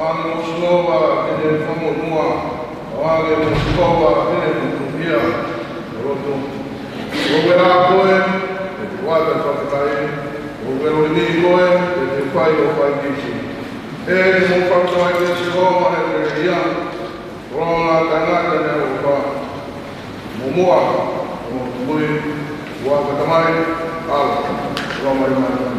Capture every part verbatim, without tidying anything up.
Ane mo Sihova ʻene fakamonūʻia, ʻo ane mo Sihova ʻene motuhia ʻo loto. Ko koe ʻa koe, ʻe te ʻoatu ʻa e fakafetaʻi, ko koe ʻa e lolini koe, ʻe te fai ʻo fai kisi. ʻE mo fakafetaʻi kia Sihova he lelei ia, ko hono tangata ʻene ʻofa. Muʻomuʻa, ʻo mui, ʻoatu ʻa e tamai, ʻalo, ʻo mai mai mai.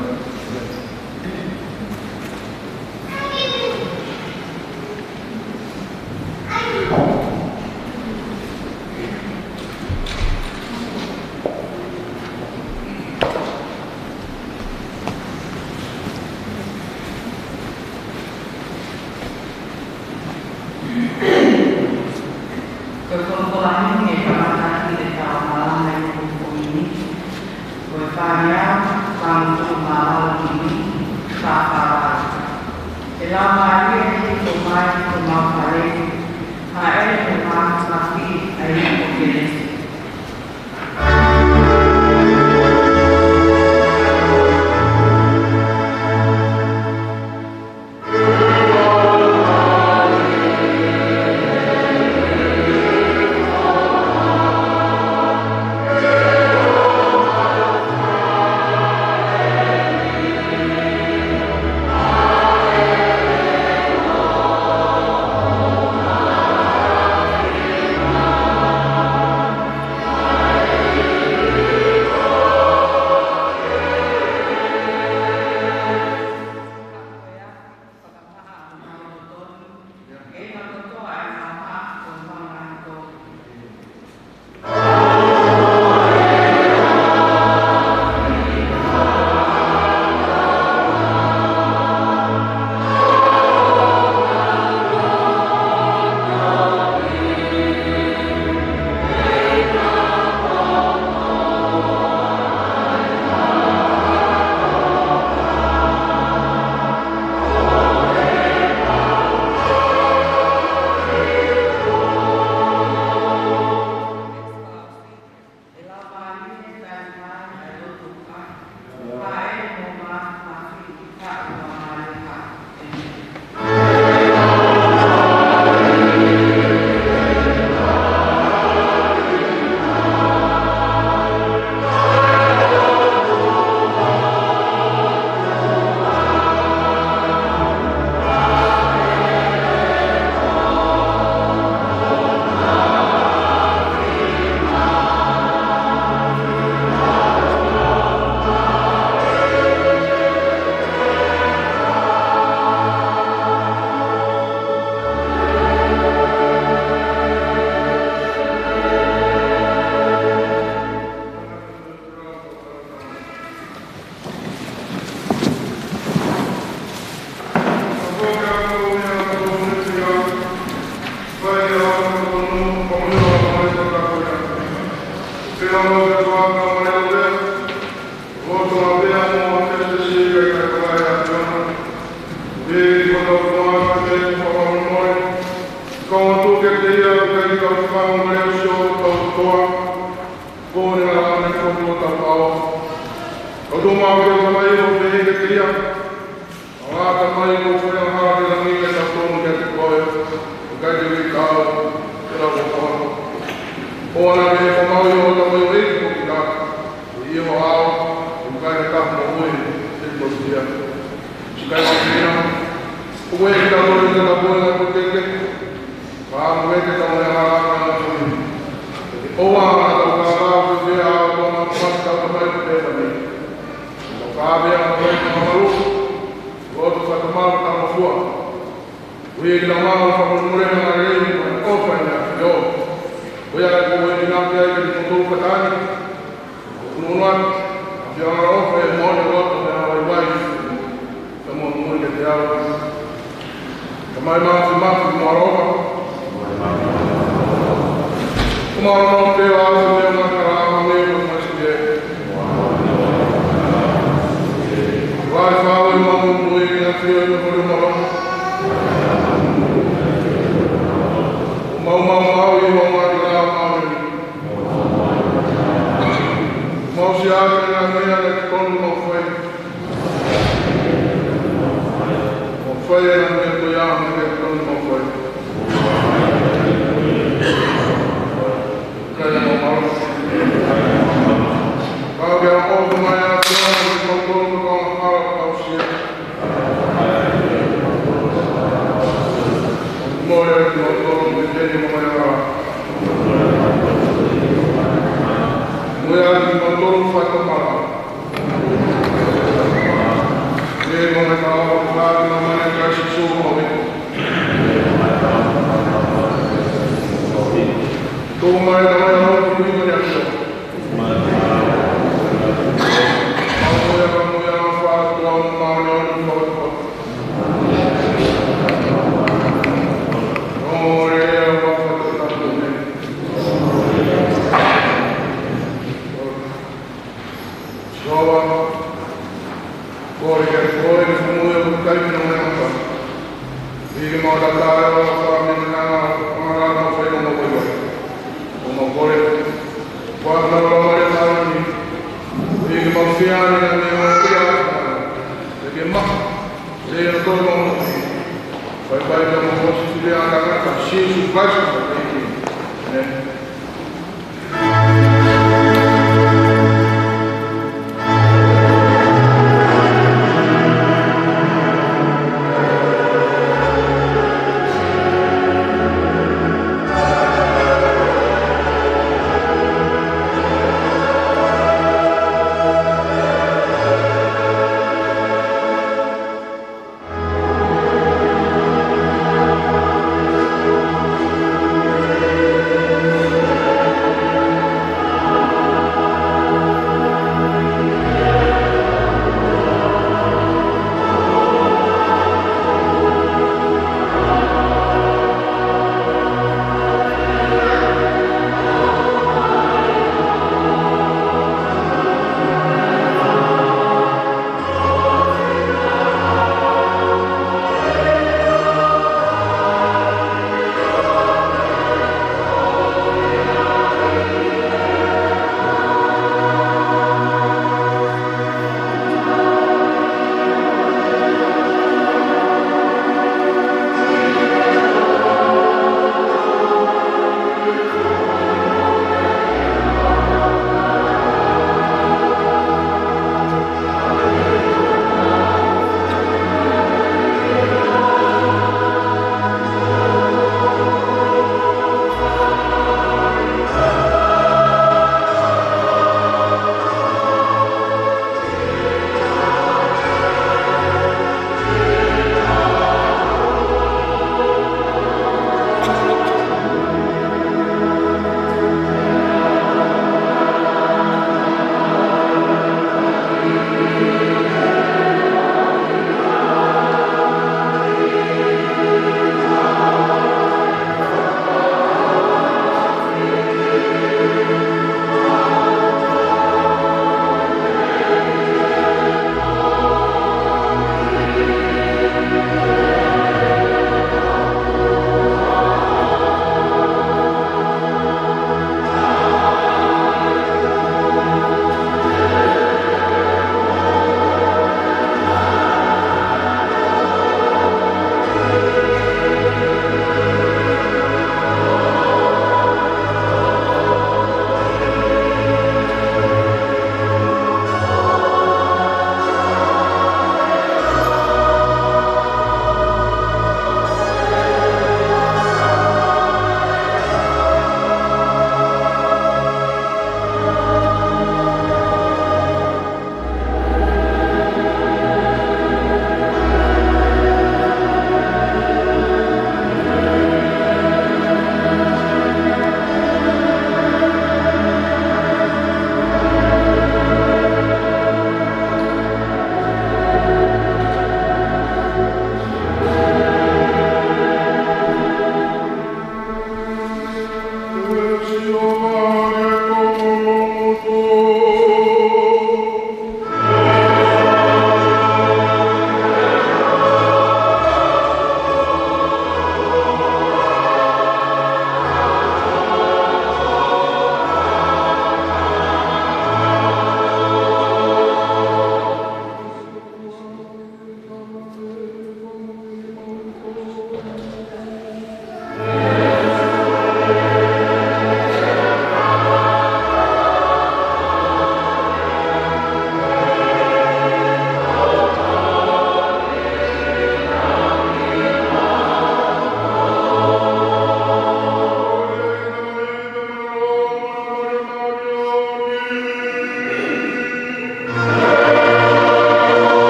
Ko e folofola ʻeni ʻe kamata ʻi he tau malanga ʻi he kupu ni. Ko e fānau, fānau tuʻu mālalo ki ni, fāfāfā. ʻE Laumālie, hifo mai ki homau fale, hāʻele mo e māfimafi ʻa e ʻEiki ko Kalaisi. ʻOua naʻa ke fai ha hala ki langi ke tau tonu kiate koe, ʻo ʻikai te ke kau, ke lau ko koe. ʻOua naʻa ke fakamāuʻi ʻo tau mai ʻo ʻeiki ko kita, ʻo ʻi ho ʻao, ʻo ʻikai ke tau moʻui, te koe ia. Siʻi kakai māfana, ʻoku ʻikai ke tau tonu ke tau moʻui na ko teke, ka ʻoku ʻikai ke tau moʻui na ko teke. ʻOua naʻa tau kākā ke fai ha ʻaho ʻo tau moʻui na ko teke. Tau kākā ke fai ha malu, loto fakatomala tau mafua. Ui ki la mau fakamolemole ʻa e lelei mo e ʻofa ʻa e ʻAfiona. Ko ia ʻoku ou ʻofa atu ai kiate kimoutolu kātaki. ʻOku ou ʻofa atu, ʻAfiona ʻofa mo e loto mo e vaivai. Ka mo mui kiate au. Tamai Māfimafi mo ʻaloʻofa. Ko mālō pē ʻa e ʻAfiona mo e ngaahi hala ʻa e ʻOtua. Vai fau ʻi mau mui ʻi he ʻAfiona mo e mālō. Mau mau mau ʻi mau mau ʻi mau mau. Mau siʻaki ʻa e ngaahi meʻa naʻe tonu mau fai. Mau fai ʻa e ngaahi meʻa ko ia naʻe tonu mau fai. Kae mau mālō. Kau ke ʻofa mai ʻa e ʻAfiona kiate kimautolu ko e hala tausia. Mole kimautolu mei he ʻene mamahi hala. Mole kimautolu fakatomala. Mei he mamahi hala ʻo e ʻOtua, mamahi ʻa Sīsū ko e ʻEiki. Tuku mai ʻa e tamaioʻeiki ko e ʻAfiona. Sova. Kole ke kole ke fakamoʻui ʻa e kakai ki he ngaahi meʻa. ʻI he mau tatae ʻo fakamoʻui ʻa e ngaahi meʻa ʻoku mau fai ʻo mau vaivai. ʻO mau kole. Kuo mau lava le taimi. ʻI he mau fiefia ʻi he meʻa ʻoku mau fai. ʻE ke maʻu. Lea ʻo e moʻui. Bye bye, ka mau fosi fili ʻa e tangata. Sīsū Kalaisi. ʻĒmeni.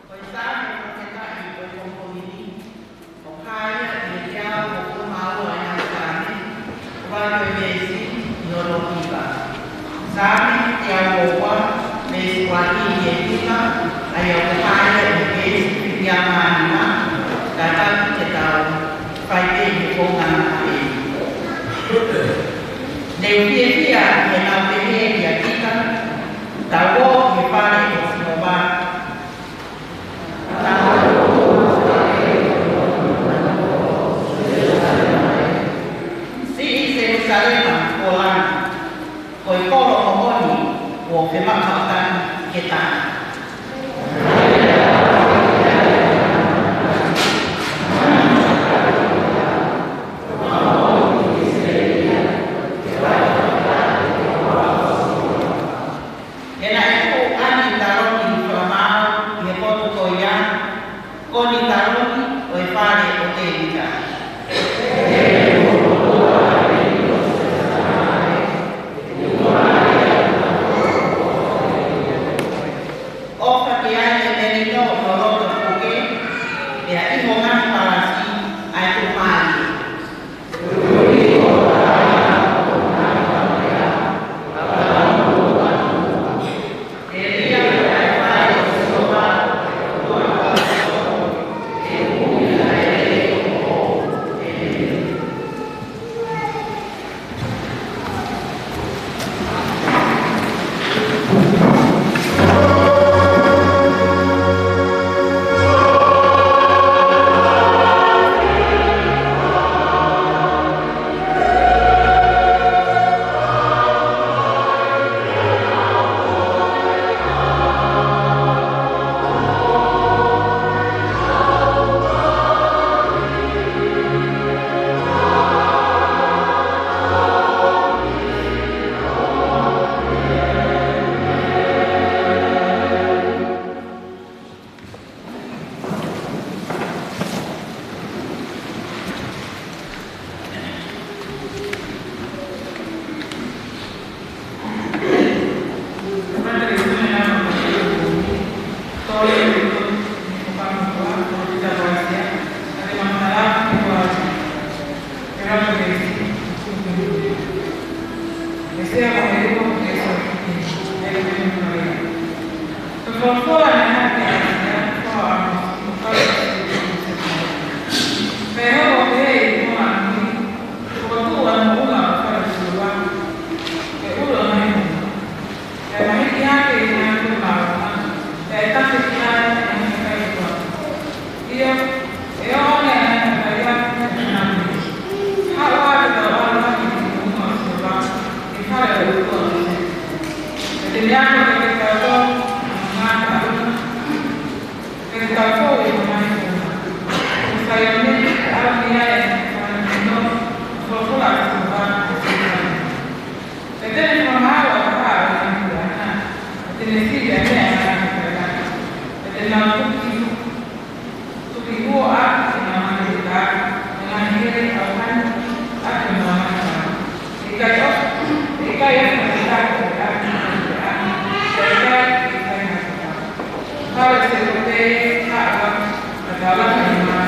Ko e Saame ʻe tolu taha ʻi he konifelenisi ni, ʻoku hā ia ʻi he teau hongofulu mā ua ʻi he Saame, ʻoku ʻi ai e veesi ʻi hono hiva. Saame teau ua, veesi ua ki he hiva, ʻa ia ʻoku hā ia ʻi he veesi fika mā nima, ka ʻoku ʻikai ke tau fai pē ʻi he konga ʻeni. Ne u fiefia heʻenau pehē kiate kita, tau ō ki he fale ʻo Sihova. Siʻi Selūsalema kuo langi, ko e kolo moʻoni kuo femaʻu maʻutaki ke tangi. He naʻe tuʻu ʻa ʻAnitaloni fakamaau ʻi he potu ko ia, ko ʻAnitaloni ʻo e fale ʻo Tēvita. ʻOfa ki ai ʻa e melino ʻi ho loto puke, pea ʻi ho ngaahi palasi ʻa e tuʻumālie. Ke tau fou ʻi he ngaahi founga. Ko Saione, ʻalu ki ai ʻene fāmili, folofola ʻa Sihova ki Saione. Pea te ne fakamaau ʻa e taha ʻo e ngaahi puleʻanga, pea te ne sivi ʻa e meʻa ʻa e ngaahi kakai. Pea te nau tuki, tuki huo ʻaki ʻenau ngaahi ʻita, ʻenau ngaahi heli ʻauhani ʻaki ʻenau ngaahi tau. ʻIkai ʻofa, ʻikai ʻofa ʻa e taha ʻo e ʻapi, ʻa e ʻapi, ʻikai, ʻikai ha tau. Pau e se kote, haʻa, ka tau laka ʻi mā.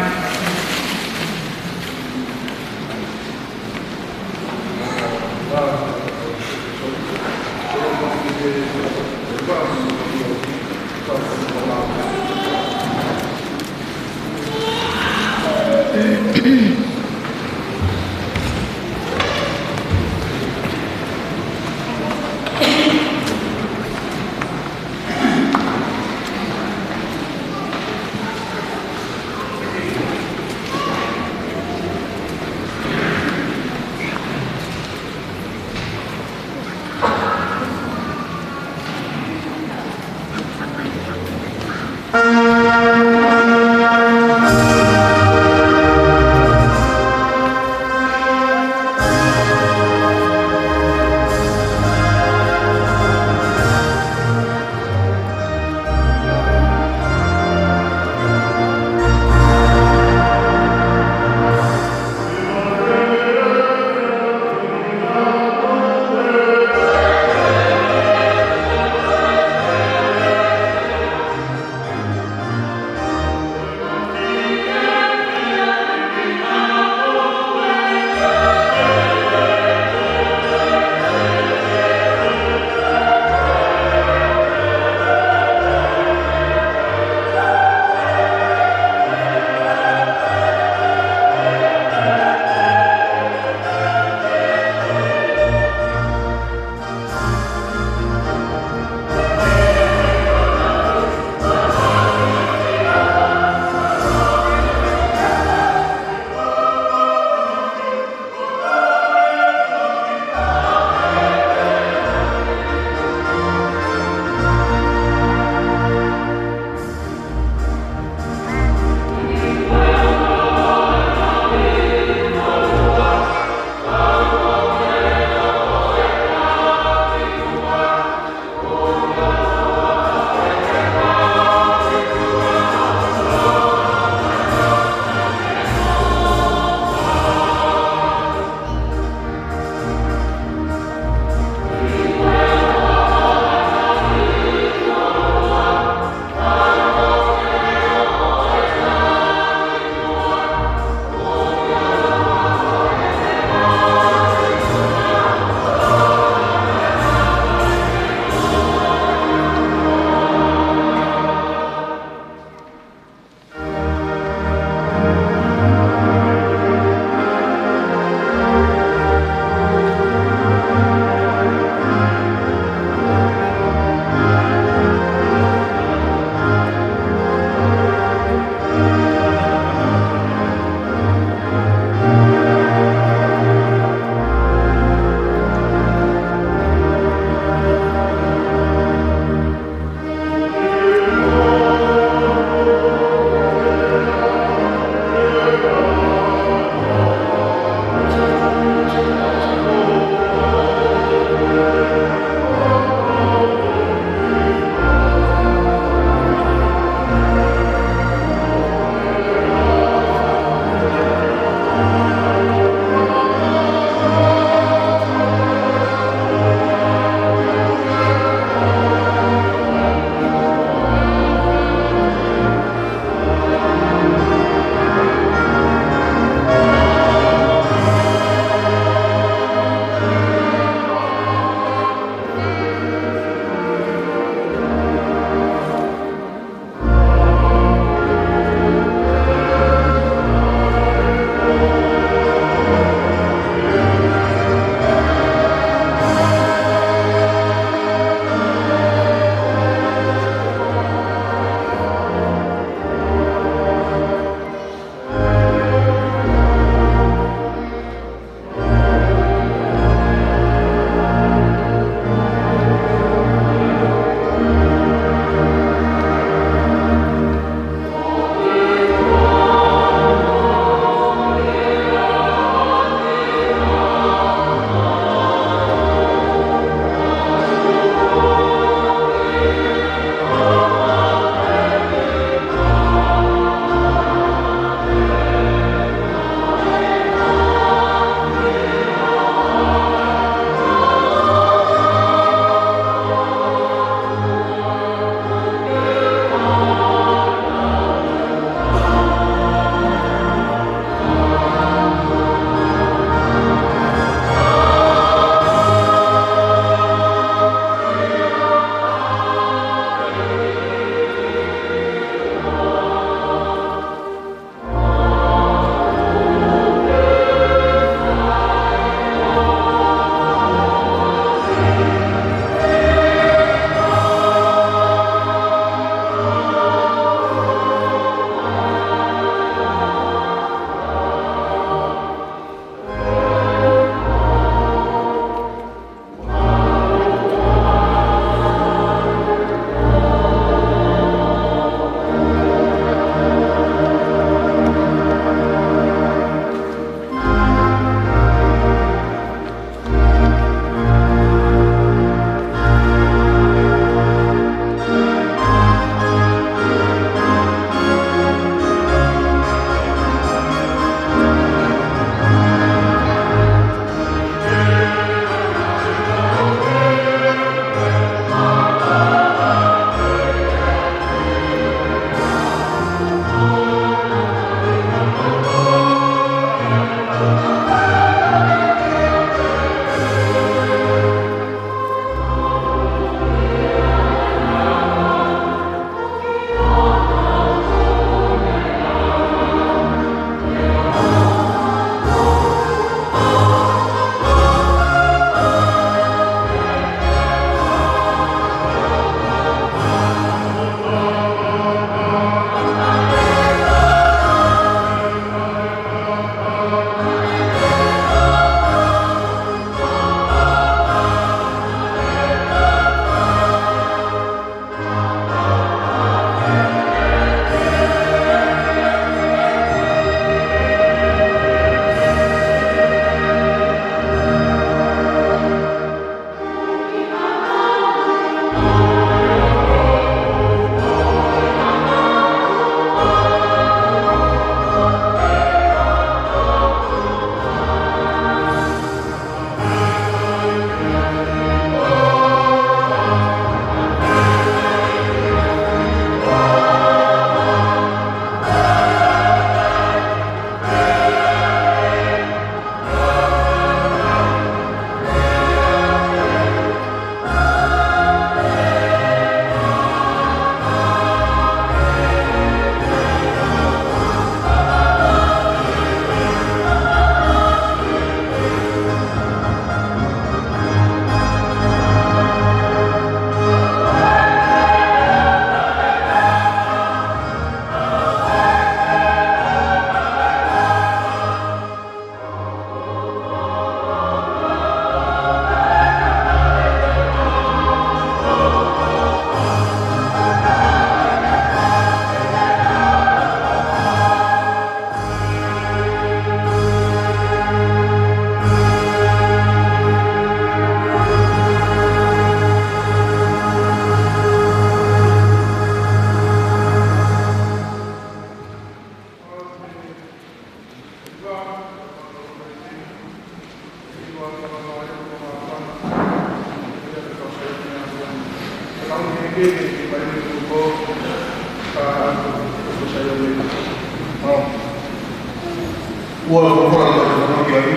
Ua ko fora ko te fanga ki ai,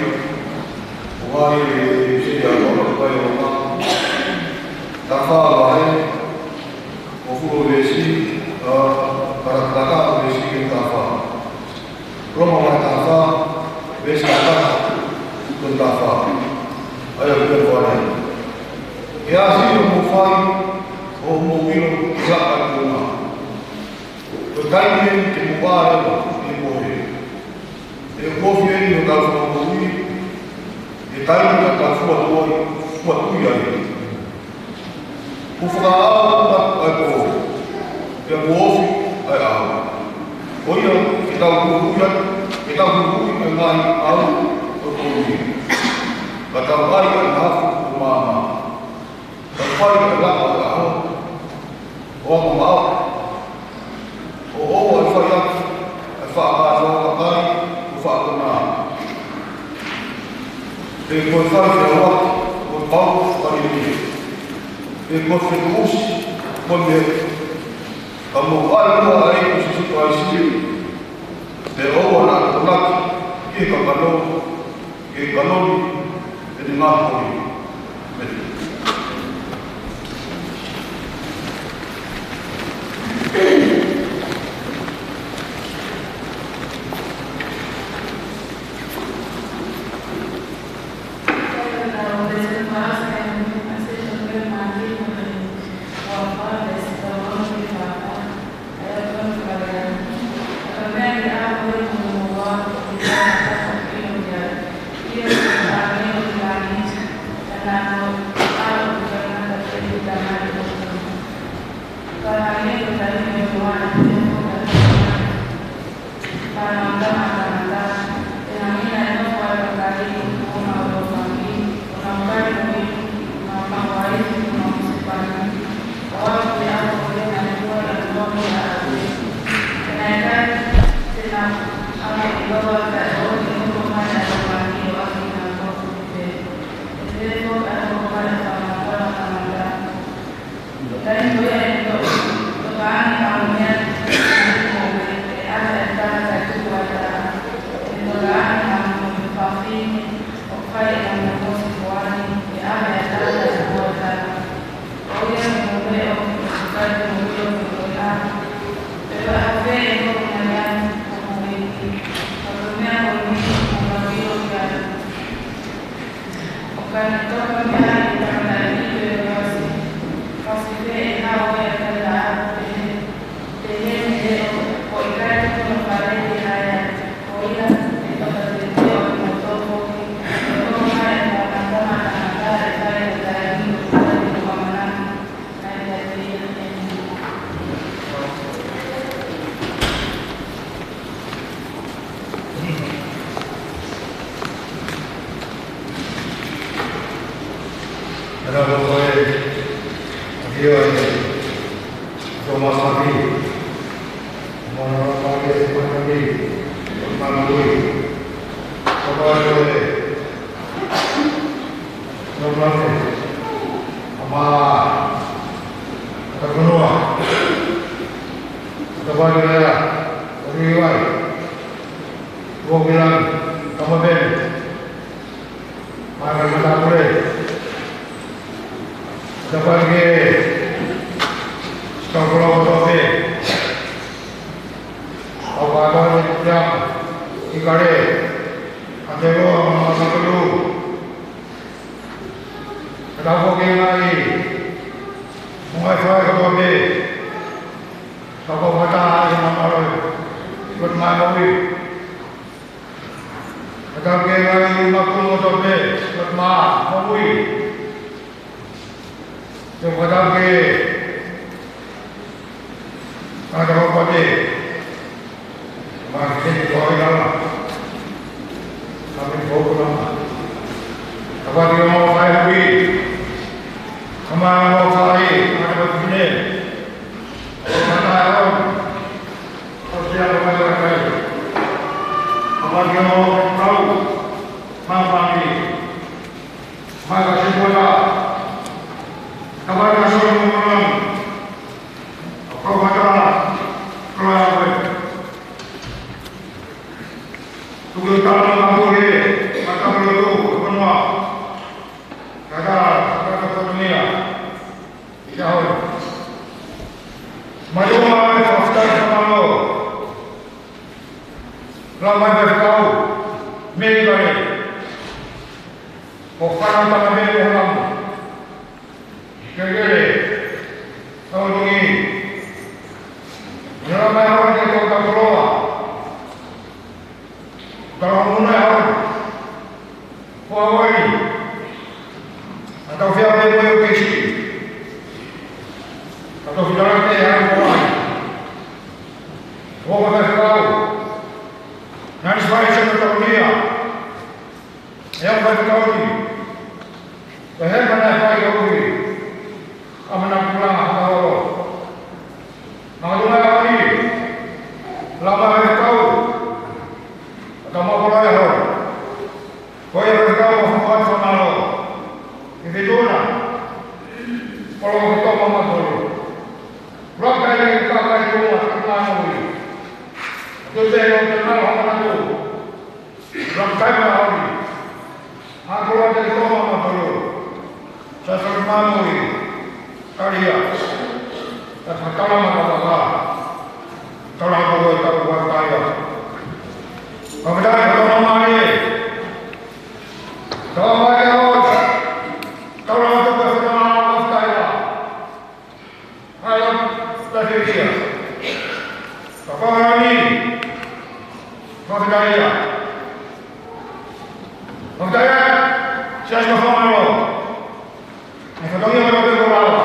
ʻo hai e se ia ko ka kai o ma. Tafa vahe, ko fulu veesi, a, ka, ka, ka veesi ke tafa. Roma vahe tafa, veesi tafa, ko tafa. ʻA ia ko fare. Ke ʻasi ʻo mou fai, ʻo mou ʻilo, ke laka atu ma. Ko e taimi eni ke mou ʻā ʻi he mohe. ʻE kuo fie ni ʻo tau fakamoʻui, ʻe taimi ka tau fua tuʻu ai, fua tuʻu ai. Kuo fakaʻau ʻa e pō, pea kuo ofi ʻa e ʻaho. Ko ia ke tau huhuʻi atu, ke tau huhuʻi ʻa e ngaahi ʻaho ʻo e pō ni. Ka tau ʻai ʻa e mahafu ʻo maama. Ka fai ʻa e laka ʻo e ʻaho, ʻo anga maʻu. ʻO ʻoua ʻe fai atu ʻa e faʻa kātoa kakai, ʻo faʻa konā. Pe ko e fai feʻauaki, ko e pau fakaliliu. Pe ko e fetuʻusi, ko e meʻa. Ka mou ʻai muʻa ʻa e ʻEiki ko Sīsū Kalaisi, pea ʻoua naʻa akonaki ki he kakano, ki he kakano ni, ʻe ne ngāue. Ka tau foki mai, mo e fai kotoa pē, ka ko fata ai ma maro, ko mai mo ui. Ka tau ke ngai ma kumu kotoa pē, ko mai mo ui. Te fata ke, ka tau kotoa pē. Mā ke teni kō i ala. Ka me kō kona. Ka pati o mō kai hawi. Ka mā mō kai, ka te pati ne. Ka mā o. Ka te ako mai o kai. Ka pati o mō kau. Mā mā mi. Mā ka te kō i ala. Ka pati o mō kau. Tuku e tau na mapu he, ma tau lo tu, ko noa. Kaka, kaka ko nia. Ia hoi. Mai o ma e fakafetaʻi fakamālō. Lau mai e kau. Mei vai. Ko fana tana me o lamu. Kekele. Tau tungi. Ia lau mai hoi ke tau tau koloa. Tau muna e hoi. Ko Hawaii. A tau fea pe mo e kesi. A tau fitara te hana ko ai. Ko ka fai kau. Nani fai se na tau nia. E au fai kau ni. Ko he mana fai kau ni. A mana kula ha kau. Mālō e Hawaii. Lama e kau. A tau makola e hoi. Ko ia ko e kau mo fakaatu fakamālō. Ke fetona. Kolo ke tō mama kolo. Raka e kakai kua ka mānui. Tō te o te mara hana tō. Raka e maui. A kolo te tō mama kolo. Sa sa mānui. Karia. Sa sa kala maka maka. Kala ko e tau kua taia. Ka mea ko tō mama e. Tau mai e hoi. Tau lau atu pē whakamālō ʻa Taila. Haila, Tafikia. Ka whakarani. Fakataia. Fakataia. Siasi ka whakamālō. E whatongia ka pē ko lava.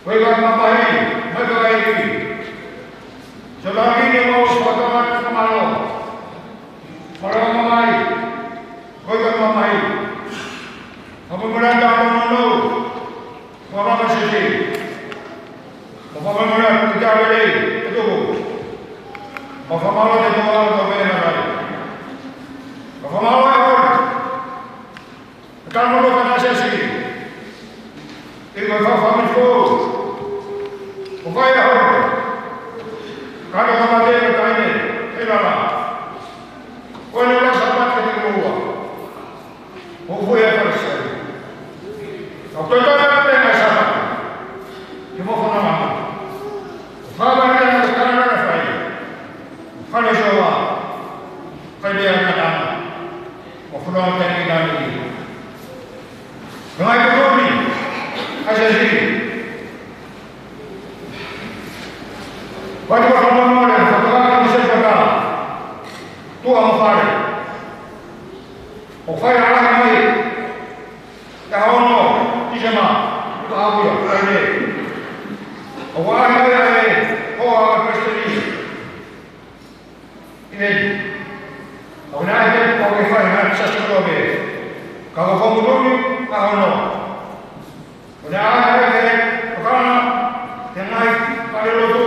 Ko e ka mamahi, mai ka e ki. Sa lagi ni mau whakatama ka whakamālō. Mālō mamahi. Ko e ka mamahi. Ka mamahi ta ka nono. Ko e ka sisi. Ko e ka mamahi ki ta lelei. E tuku. Ko e ka mamahi te ko e ka mamahi. Ko e ka mamahi. Ka mamahi ka sisi. ʻI ko e fafami fō. Ko e ka ia hoko. Ka no ka mate ka taine. E lala. Ko e no la Sāpate te kimoua. Ko fue a Farisai. Ka ko e ka ka te na Sāpate. Ke mo fana mama. Fama ni na ka na na fai. Fale soa. Fai lea na na. Mo fana ka ni na ni. Ka ngai ko ni. A se si. Vai ko fana mama le. Fana mama se fana. Tua mo fale. ʻO fai ʻa e ʻaho mai, ʻaho ono, Tīsema, ʻo ka ʻaho ia, Friday. ʻO ʻaho mai ʻa e hoa ʻa e palesiteni. ʻI heni. ʻO ne ʻai pē, ʻo ke fai, na, sa sikoa pē. Ka ko Fongolulu, ʻaho ono. ʻO ne ʻai pē, ʻo kana, te ngai, kare lotu,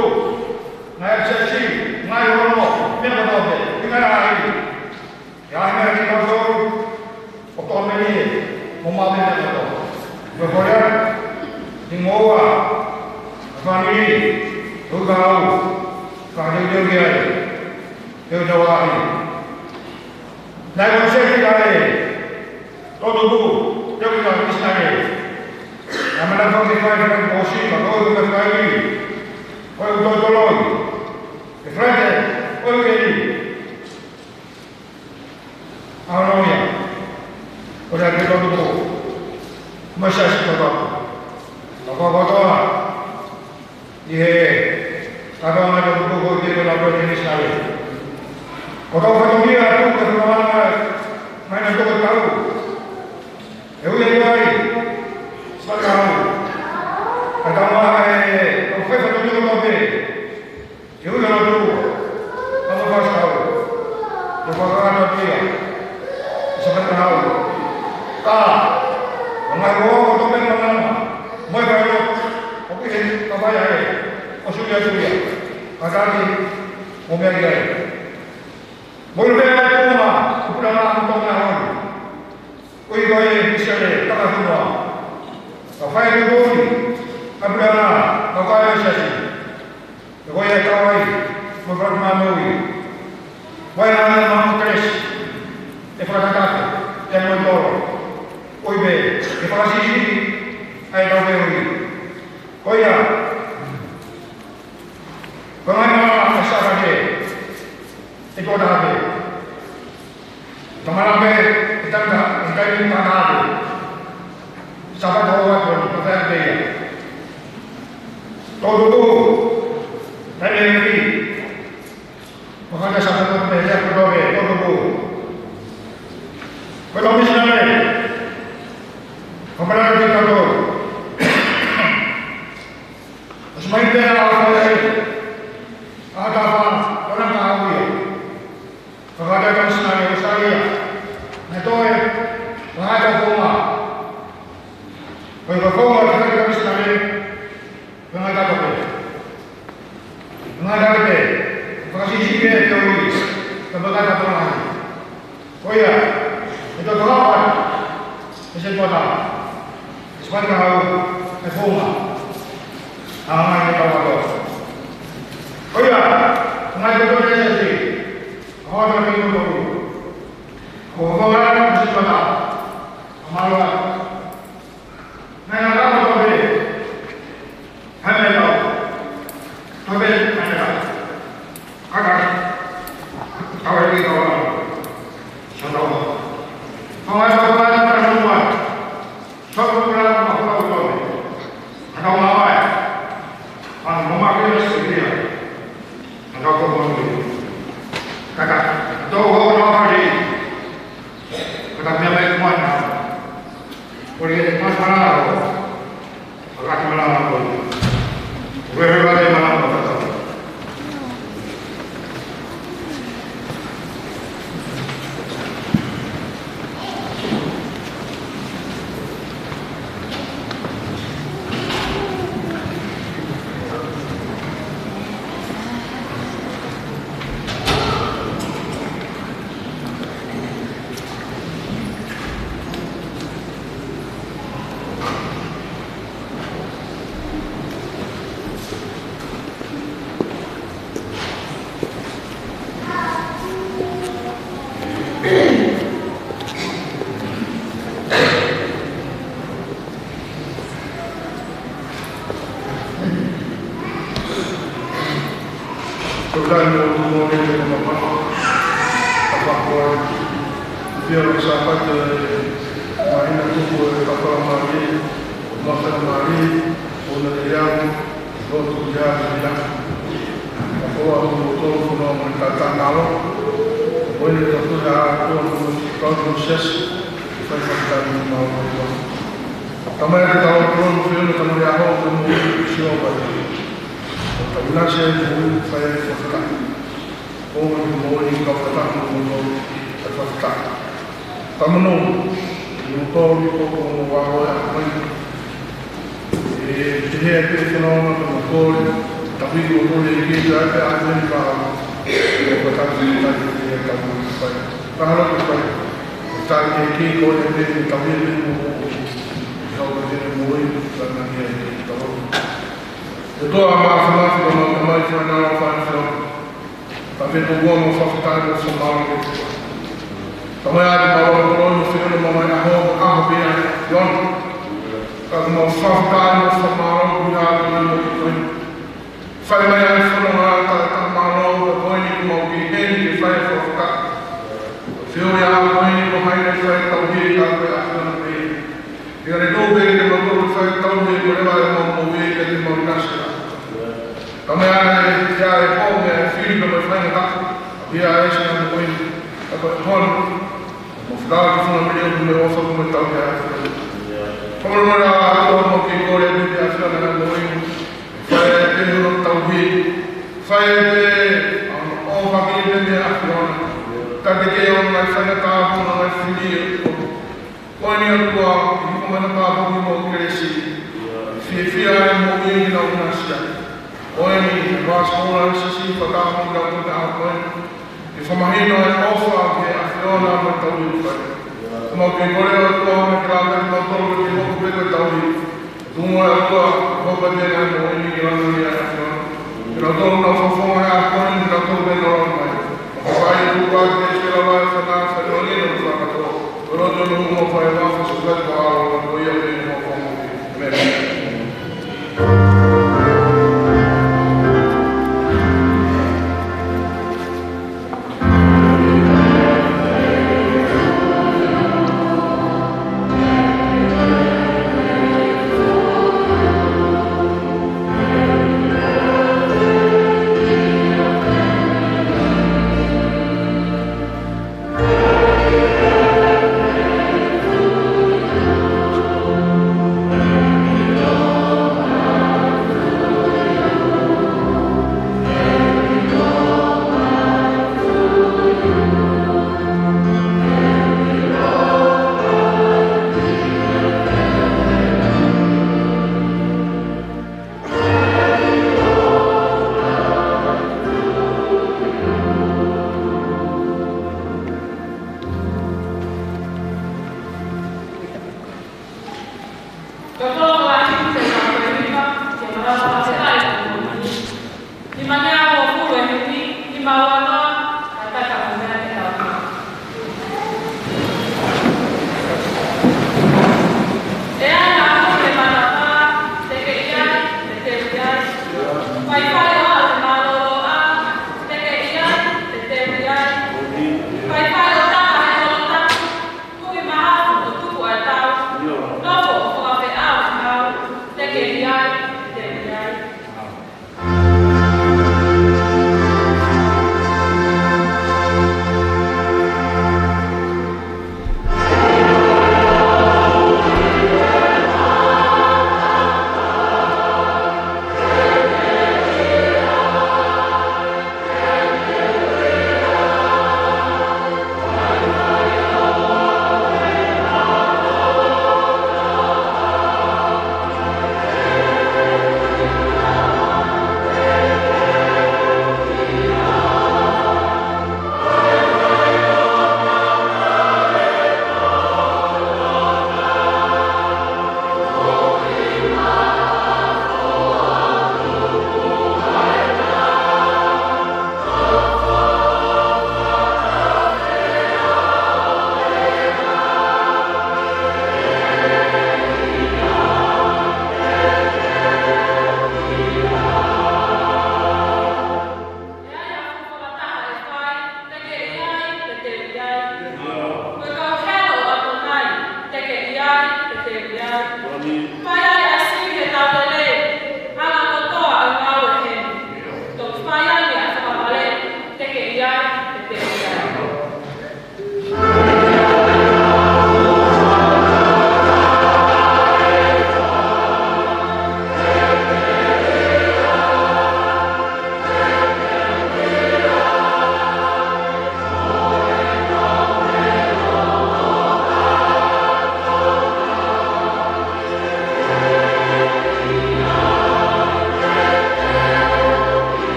ngai siasi, ngai ono, meʻa kotoa pē, ʻi ngai ʻai. ʻI ai meʻa ki kau tolu, ʻo tō meni e, mo mame meʻa kotoa. Mo e kore, ni ngoua, a fāmili, ʻo ka au, ka teuteu ki ai, teuteu ai. Naʻe ko se ki ai, tō tupu, teu ki ai, misinare. Naʻe mana fau ke fai, fai ko si, ka tō tupu ke fai, fai ko tō toloi. Ke fai, fai ke ni. ʻAho ia. Ko ia ke tau tuku. Mai siasi kotoa. Ka ko kotoa. ʻI he. Ka ko mai tau tuku ko te ko na ko te misinare. Ko tau fatongia tuku ke tau mana. Mai na tuku tau. E ui e ui. Sa ka au. Ka tau mana e. Ko fai fatongia ko tau pē. Ke ui ana tū, ka mo fasi kau. Ko fakakata pia. Sa ka tau. Ka. Ka mai ko ko to me mana. Mai ka yo. Ko ki he ka mai ai. Ko sulia sulia. Ka ka ki. Mo mea ki ai. Mo lu mea ai ko ma. Ko pula ma ko to me ai. Ko i ko e Misiale, takafunua. Ka fai ko i. Ka pula ma. Ka fai ko i siasi. Ko ia e kau ai, mo Frank Manui. Ko ia e Ko ia, ko e ngaahi malanga ʻa e Sāpate, ʻe toko taha pē. Ko e malanga pē, ʻe tangata, ʻe taimi tangata pē. Sāpate ʻo atu, ko e taha pē ia. Toko tupu, taimi ʻe niʻihi. Ko e ngaahi Sāpate pē, ʻe toko taha pē, toko tupu. Ko e tau misinale, ko e malanga ki he tau. ʻOsi mai pē ʻa e fai ai ʻa e tafa, ko e ngaahi ʻaho ia. Fakataha misinale ʻo Australia. Naʻe toe, ko e ngaahi founga. Ko e founga ʻo e fakataha misinale, ko e ngaahi tafa pē. Ko e ngaahi tafa pē. Fakasiʻisiʻi pē ʻa e teoli, ka fakataha founga. Ko ia, ʻe tau fakahā atu, ʻe se pota, ʻe se pata hau, ʻe founga. ʻA e ngaahi ʻe tau atu. Ko ia, ngaahi tau ʻe se se, ʻa e ngaahi tau ʻe tau. Ko e founga, ʻe se pata, ʻa mālō atu. Naʻe ngata ʻo tau pē. Hai mai tau. Tau pē, hai mai tau. Kaka. Tau e ki tau. Sa tau. Tau ai tau ai tau ai. Sa tau ai tau ai. Sa tau ai. Ano mama ke na sikia. Ano ko ko ni. Kaka. Tau ho na hari. Kaka mea mai kuana. Ko e masalao, ʻa e masalao ko ē. Ko e rere ʻa e masalao ko ē. Ko e taimi ʻoku mou ʻi ai ʻa e mamafa, ka fakakoloa, ʻi he ʻaho Sāpate, māhina tupu ʻe kapala mālie, mafana mālie, ʻo na te au, lotu ia te ia. Ka ko au mo tō kuno mo e tata nalo, ko ʻene tō kuno a tō kuno tō kuno siasi, fai fakatau mo mau. Tamai ʻa e tau kuno mo fiona tamai ʻaho, kuno mo sio pai. Ka ʻinasi ai mo ui fai ai fakatau. ʻO mo mo ui ka fakatau mo mo ui fai fakatau. Tamano, mo tō ni ko ko mo wa ko e a mai. ʻE, te he ake te nau ma tō mo kole, tapi ko kole ki te ake a te ni pa. ʻE ko ta ki ta ki te ka mo fai. Ka hala ko fai. Ta ki ki ko e te ni ka mo mo. Ka mo te mo ui, ka na ni e te ka mo. ʻE tō a ma sa ma sa ma mai sa na fa sa. Ka te tō mo fakatau mo sa ma ke. Tamai ʻa e tau kuno mo fiona mo mai ʻaho, ʻaho pē ʻa e fiona. Ka te mau fakatau mo sa ma ke ʻi ha kuno mo ki koe. Fai mai ʻa e fononga ʻa e tau mālō, ka ko eni kuo mau ki heni ke fai ʻa e fakatau. Fiu ia ko eni ko hai ne fai tau hei ka ko e ʻa e fiona pē. ʻIa ne tō pē ke mau tō fai tau hei ko e leva ʻe mau mo e ka te mau nasi. Tamai ʻa e, ʻia e pō mea e fili ka mai fai ngata. ʻIa e si na mo eni. Ka ko e hon. Mo fila ki funa mele o me o fa mo tau ia. Ko mo mo la ko mo ki ko le ni te a fila na mo eni. Fai e te hono tauhi. Fai e te, um, ʻo hake i te mea ʻa fiona. Ka te ke o ngai fai na tāpuna ngai fili. Ko eni ʻOtua, i ko mana tāpuna mo kelesi. Fiefia e mo i na unasia. Ko eni, e vāsikola sisi, fakahoko na ko ta ko eni. Ke fakamahino e ʻofa ki he ʻAfiona mo e tauhi ʻoku fai. Mau ke kole ʻOtua mo ke lata ki mau tolo ke hoku pē ko e tauhi. Tumu e ʻOtua, hoka te ngai mo eni ke lata ni a ʻAfiona. Ke lata tolo na fofonga e ʻAfiona, ke lata tolo ke lata mai. Fai e tuku atu ke se lava e fana, fai o ni no fakato. Ko loto no mo fai ma fai so fai ma alo, ko ia me mo fai mo. Amen.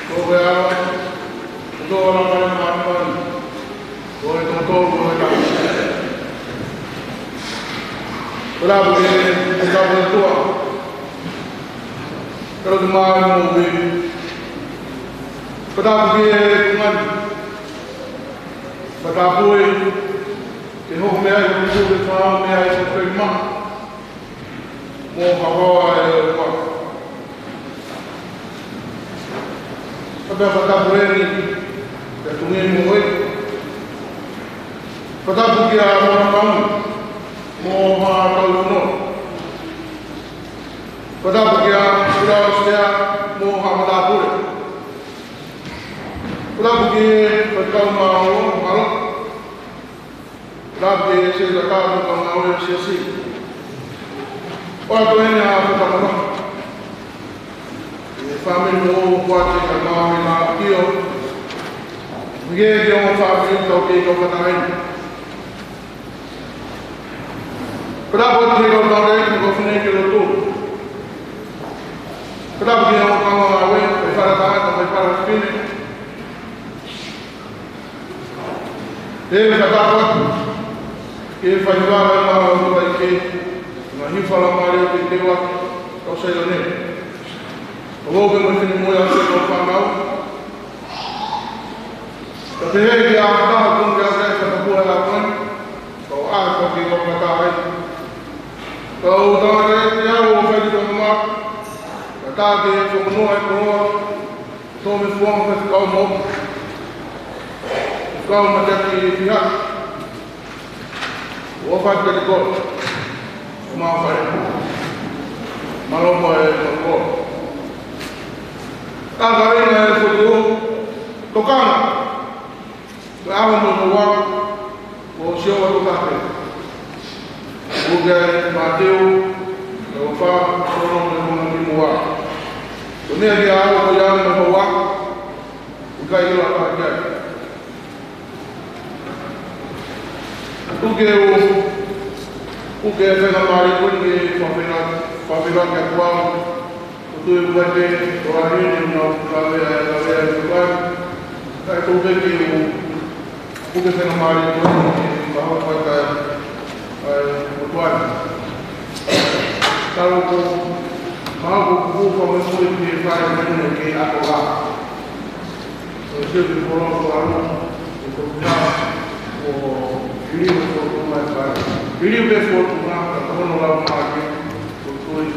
Ko e ʻAlo, ko e Laumālie Māʻoniʻoni, ko e Toko Tolu ʻo e Tamai. Fakatapu ki he Taupotu ʻa e ʻOtua, ʻa e Tamai ʻo e moʻui. Fakatapu ki he tuʻunga ni. Fakatapu ki he hoko mai ʻa e ʻOtua, ke fai mai ʻa e ʻOtua mo haohaoa ʻa e ʻOtua. Fakatapu eni ki he tuʻunga ni mo e fakatapu kia Maumau mo ha kau fonua. Fakatapu kia Sila Osea mo ha matāpule. Fakatapu ki he kau māʻolunga, mālō. Fakatapu ki he Sekelitali mo e kau ngāue ʻa e Siasi. ʻOatu eni ʻa e fakatapu ki he fāmili mo e kau kuati ka mau i na kio. Mige ki o fāmili tau kei kau katai. Fakatapu ki he kau tau rei mo e kau fefine ki loto. Fakatapu ki he kau ngāue, ʻa e fale tangata, ʻa e fale fefine. Pea fakatapu ki he faiva ʻa e mālō ʻo e ʻEiki, ngaahi fala mālie ʻo e teua, kau Saione. ʻO wau pē mo e finemui ʻa e kau fānau. Ka pehē ki he ʻaho ko eni, ke ʻoua ʻe fakapua ʻa e ʻaho ni, ka ʻoua ʻe fakapua ʻa e ʻaho ni. Ka ʻoku tau ʻi ai ʻo fai ki tō mama, ka tā ke whakanoa e koloa, tō me fuanga ke whakau mo, whakau ma te ki piha, ʻo fai te ko, ʻo ma fai, mālō mo e ko. Ka ka ina e fotu, tokanga. Ko e ʻaho mo e houa, ko Sihova ko e taha pē. ʻOku ʻi ai Mātiu, ko e fā, ko hono mo e hono ki muʻa. Ko e meʻa ki he ʻaho ko ia mo e houa, ʻoku ʻikai ʻilo ʻe ha taha ki ai. ʻOku ke u, ʻoku ke faingamālie ko eni ke fafina, fafina ke kuau. ʻOku ou tui ʻoku ʻikai ke ʻi ai ha taha ʻoku nau kavea, kavea ʻi he ʻOtua ni. Kae tuku pē ke u, ʻoku ke faingamālie ko eni ke u kaho fai kae, kae ʻOtua ni. Tau ko, mau ko kuku ko me kui ke fai mene ke ako la. Ko e sio ki polo ko alo, ko ko kia, ko iliu ko ko mai fai. Iliu ke ko ko mai, ka ko hono lau mai ke, ko kui,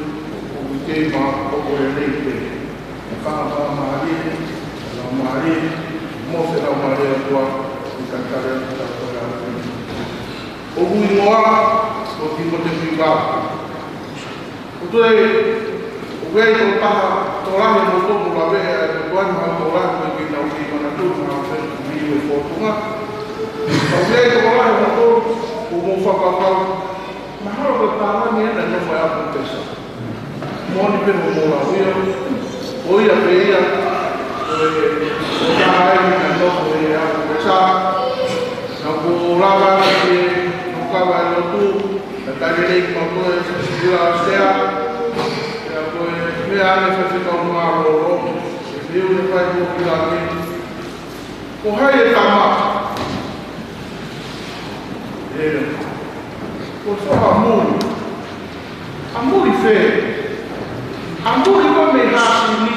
ko kui kei ma, ko ko e lei ke. Ka ka ma lie, ka ma lie, mo se ka ma lie kua, i ka ka lie ka ka lie. ʻOku ʻi muʻa, ko ki mo te kui ka. ʻOku toe, ʻoku ʻi ai e tokotaha, tokolahi mo toko lave, ʻa e tokotaha mo tokolahi mo e kei nau kei manatu, mo e kei ʻi he fōtunga. ʻOku ʻi ai e tokolahi mo toko, ʻoku mou fakakaukau, mahalo ko e palani ena ʻe nofo ʻi ʻapi pesa. Moʻoni pē mo mou lau ia, ko ia pē ia, ko e, ko e taha eni naʻe nofo ʻi ʻapi pesa. Naʻa ku lava ki he, naʻa ku kava e lotu, ka taimi lelei ki mautolu e Sila Osea, pea ko e meʻa ange faifekau mālōlō, e liu ne fai mo ki laki. Ko hai e tama? ʻE, ko e foha muli. ʻA muli fē? ʻA muli ko e meʻi hāsili.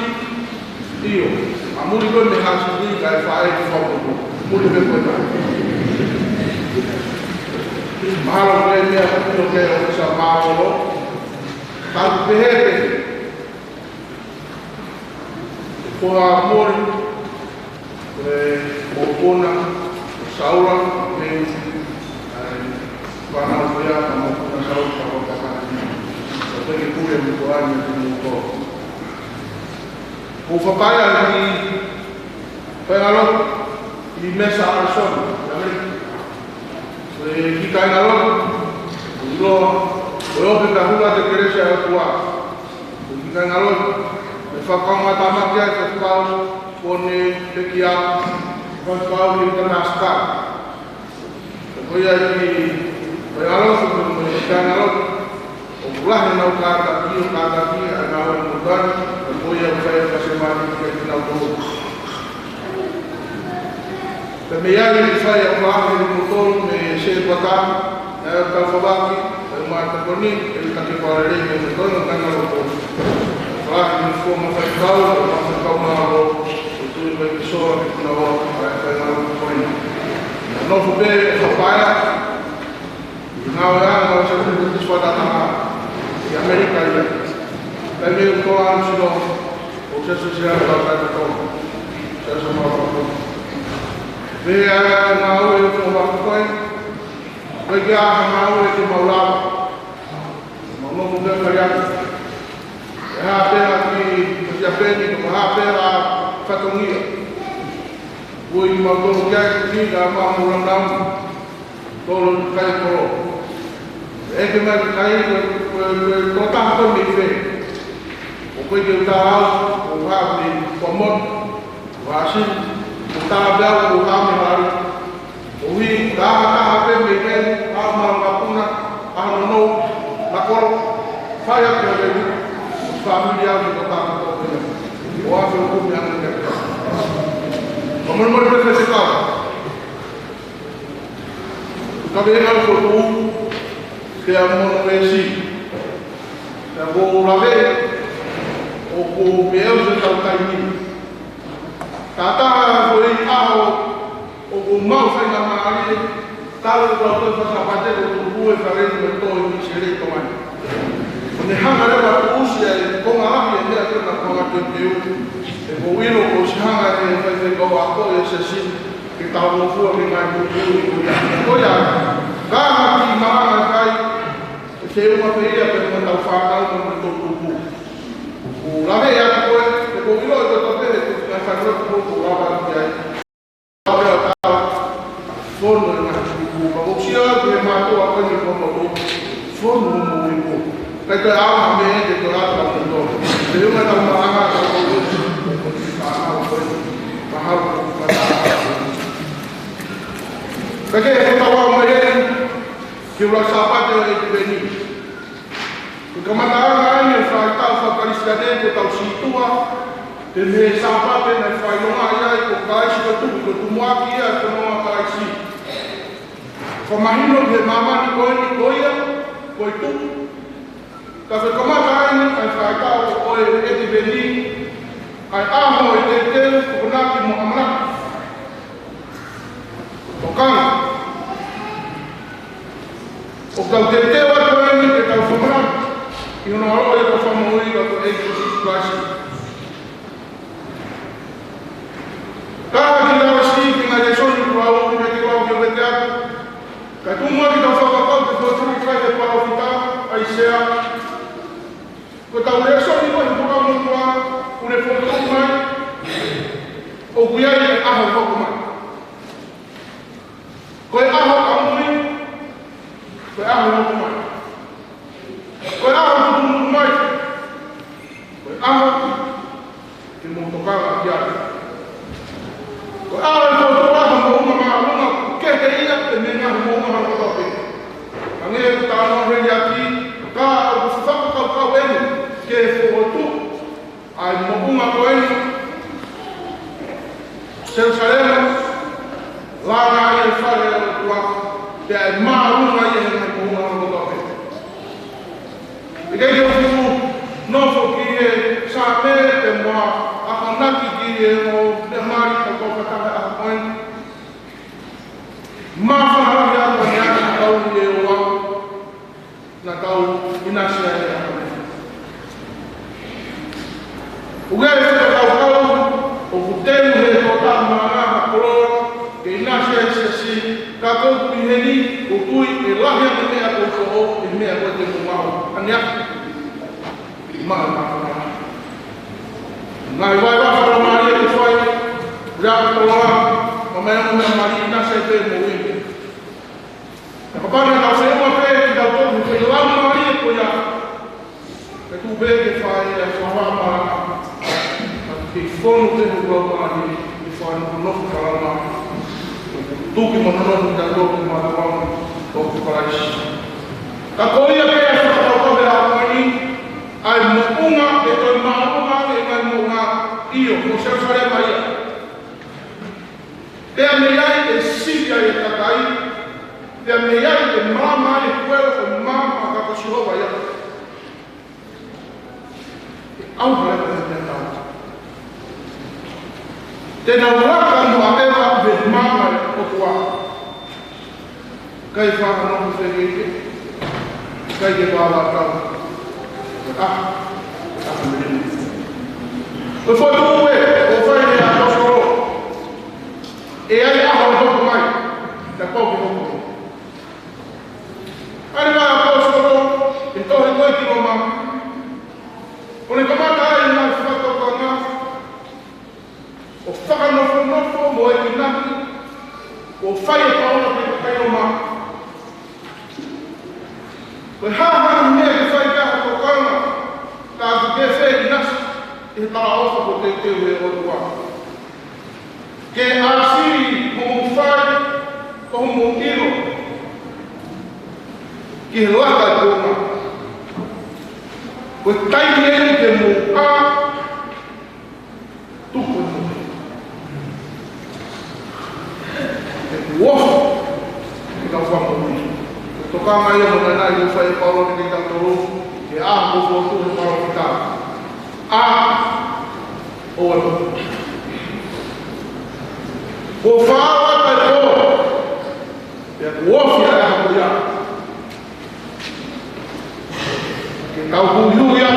ʻIo, ʻa muli ko e meʻi hāsili, kae fai ki fakamotu. Muli fē ko e tama? Mahalo ko e meʻa ko e ʻio ke ʻofisa mālōlō. Ka ʻoku pehē pē. Ko ha mole, ko e mokopuna, ko Saula, ko e, ʻa e, fānau ko ia, ko e mokopuna Saula, ko e kakana. Ko e peke pule mo ko ani, ko e moko. Ko Fapaia ki Faingalotu, ʻi Mesa, Arizona, ʻi ʻAmelika. Ko e kiʻi kāingalotu, ʻoku ʻiloa, ko e ope ka hula te kelesi ʻa e ʻOtua. Ko e kiʻi kāingalotu, ʻe fakakaungātāmaki ai e faifekau, ko ʻene pekia, faifekau ki Nebraska. Ko ia ki, ko e ʻalotu, ko e kiʻi kāingalotu, ʻo Lahi ʻenau kātaki, ʻo kātaki ʻa e ngāue ʻa e motuʻa ni, ka ko ia ʻoku fai ʻa e fasemālie kiate kinautolu. Pea mei ai ʻe fai ʻa e fakahā kimoutolu mei he Sētuata, ʻa e kau fafaki, ʻa e mātakoni, ʻe taki palele mei he toenga kāinga loto. Fakahā mo e founga faifekau, ʻa e mātakau mālō, ʻo tui mai ki soa ki kinaua, ʻa e kāinga loto ko eni. Nofo pē ʻa Fapaea, ʻi he ngāue ʻa e ngāue Sētuata ʻi ʻAmelika ia. Kai mei utoa ʻa e sino, ʻo Sētuata ʻa e tau. Sētuata. Pea ʻa e ngāue ʻo Fapaea. Ko e ke ʻa e ngāue ke mau lava. Mau nofo pē kariaki. ʻE hā pē ʻa ki, ki Siapeni, ko hā pē ʻa fatongia. Ui mau tō ki ai ki ka mau mula nau. Tō lo kai kolo. ʻE ke mai ki kai ko, ko, ko, ko taha ko mei fē. ʻO ko e ke uta au, ʻo hā mei kua motu, ʻo hā sini, ʻo taha pē au, ʻo hā mei hari. ʻOi, taha taha pē mei heni, ʻa e maʻu ngāue puna, ʻa e nounou, na kolo, fai atu e lelu, fāmili au mo e kotaka ko pena. ʻO afe o kumi atu ke. Ka molemole pē faifekau. Ka pehē ngā ko tu, pea mono e si. Pea ko lave, ʻoku meʻa ʻo se tau taimi. Tātā ko e ʻaho, ʻoku mau fai ngā mālie, tau e kau koe fasa pate ko tu kue fale ni me toi ni se le to mai. Ko ne hanga leva ʻo usi ai, ko ngā lahi e mea ko na ko ngā teuteu. ʻE ko ʻilo ko si hanga e faifekau ako e se si, ke tau mo fua ke ngai kukui ko ia. Ko ia, ka ngā ki maanga kai, ʻe te uma pe ia pe mo tau whānau mo mo tau kuku. Ko lave ia ko e, ʻe ko ʻilo e ko toke, ʻe ko ngā whānau ko ko lava ki ai. Fono e ngaahi kupu, ka ʻoku sia atu he mātuʻa ko eni ko motu. Fono mo mo iku. Kai toe ʻaonga mei he toe atu ʻa motu. Te unga tau maanga ka ko motu. Ka ʻaonga ko eni. Mahalo ko ka ta. Ka ke he tau ʻaonga mei he. Ke ula Sāpate ʻo e te peni. Ko e kamataʻanga ʻeni ʻo e faʻahitaʻu faka-Kalisitiane ko e tau sītuʻa, te mei he Sāpate naʻe fai longa ai ko Kalaisi ko e tuʻi, ko e tumuʻaki ia ko e nonga Kalaisi. Fakamahino ki he māmani ko eni ko ia, ko e tuʻi. Ka ko e kamataʻanga ʻeni ʻa e faʻahitaʻu ʻo e ʻEtiveni, ʻa e ʻaho ʻo e teuteu, kokonaki mo ʻamanaki. Tokanga. ʻOku tau teuteu atu ʻeni ke tau fakamana ʻi hono ʻaloʻi ʻa e Fakamoʻui ko e ʻEiki ko Sīsū Kalaisi. Ka ki lava si ki ngā lēsoni kuo lau, ki he lau ki o vete atu. Ka tuʻu mai ki tau fakakau te fotu kai he palōfita, ʻAisea. Ko e tau lēsoni ko e Fuakava Motuʻa, ʻoku ne fotu mai, ʻoku ʻi ai e ʻaho hoko mai. Ko e ʻaho ʻamui, ko e ʻaho hoko mai. Ko e ʻaho tuʻutuʻuni mai, ko e ʻaho ke mou tokanga ki ai. Ko e ʻaho ʻe tō tō ʻaho mo uma māʻolunga, ke he ia te mena mo uma hano kotoa pē. Ange e tāno he liaki, ka ʻoku fakakaukau eni, ke fotu, ʻa e moʻunga ko eni, Selusalema, langa ai e fale ʻo e ʻOtua, pea ʻe māʻolunga ia he ngaahi moʻunga kotoa pē. ʻIkai ke u fuʻu nofo ki he Saame pe mo e akonaki ki he ongo meʻa mali ka ko e fakataha ʻa ko eni. Māfana lahi atu ʻa e meʻa ka tau ʻi he ʻOtua. Naʻa tau ʻinasi ai ʻa e ʻOku ʻi ai e fakakaukau, ʻoku teu he tō taha maanga ha koloa, ke ʻinasi ai e siasi, ka ko ʻeku ʻi heni, ʻoku tui, ʻe lahi ange meʻa ko ko o, ʻe meʻa ko te mo mau, ane aku. Maʻa maʻa. Ngaahi vai vai fakamālie ke fai, rea koloa, ma mai ange meʻa mali, ʻinasi ai pē mo ui. Ka kapau naʻa tau feʻunga pē kitautolu he laumālie ko ia. Ka tuʻu pē ke fai ʻa e fakamaʻa. Ka ke fonu pē hoku laumālie, ke fai hoku nofo ka laumālie. Tuki mo nonofo kitautolu ke mātuʻa ʻo Kalaisi. Ka ko ia pē ʻa e fakakaukau ʻA e moʻunga, ʻe toe māʻolunga ange ʻi he ngaahi moʻunga, ʻio, ko Selusalema ia. Pea mei ai ʻe sivi ai ʻa e kakai, pea mei ai ʻe maama ai e puele ʻo e maama ʻa e ʻOtua ko Sihova ia. ʻE ʻauha ʻa e meʻa tatau. Te nau laka mo ʻaʻeva mei he maama ʻo e ʻOtua. ʻIkai fānau mo fēfē, ʻikai ke vāvātau. ʻA, ʻa, mene. Ko e fotu ue, ʻoku fai ʻe he ʻaposetolo. ʻE ʻi ai e ʻaho ʻe hoko mai, kapau ʻe hoko mai. ʻA e ʻaposetolo, ʻi he tohi ko ē ki Loma. ʻO ne kamata ai ʻene fakatokanga ʻo fakanofonofo mo enginaki, ʻo fai e paola ki he kakai Loma. Ko e hā ha meʻa ke fai ki ai ha tokanga, ka ʻoku ke fie ʻinasi ʻi he talaʻofa kuo teuteu ʻe he ʻOtua. Ke ʻasi mo mou fai, ko hoʻomou ʻilo ki he laka ʻo e kuonga. Ko e taimi eni ke mou ʻā, tuku e moʻui. ʻOku ofi ʻetau fakamoʻui. Ko e tokanga ia mo e ʻuhinga ia ʻoku fai ʻe Paula kiate kitautolu, ke ʻā mo fotu he palōfita. ʻĀ, ʻoua ʻe moʻui. Kuo fāʻaki e pō, pea kuo ofi ʻa e ʻaho ko ia. Ke tau huhuʻi ʻa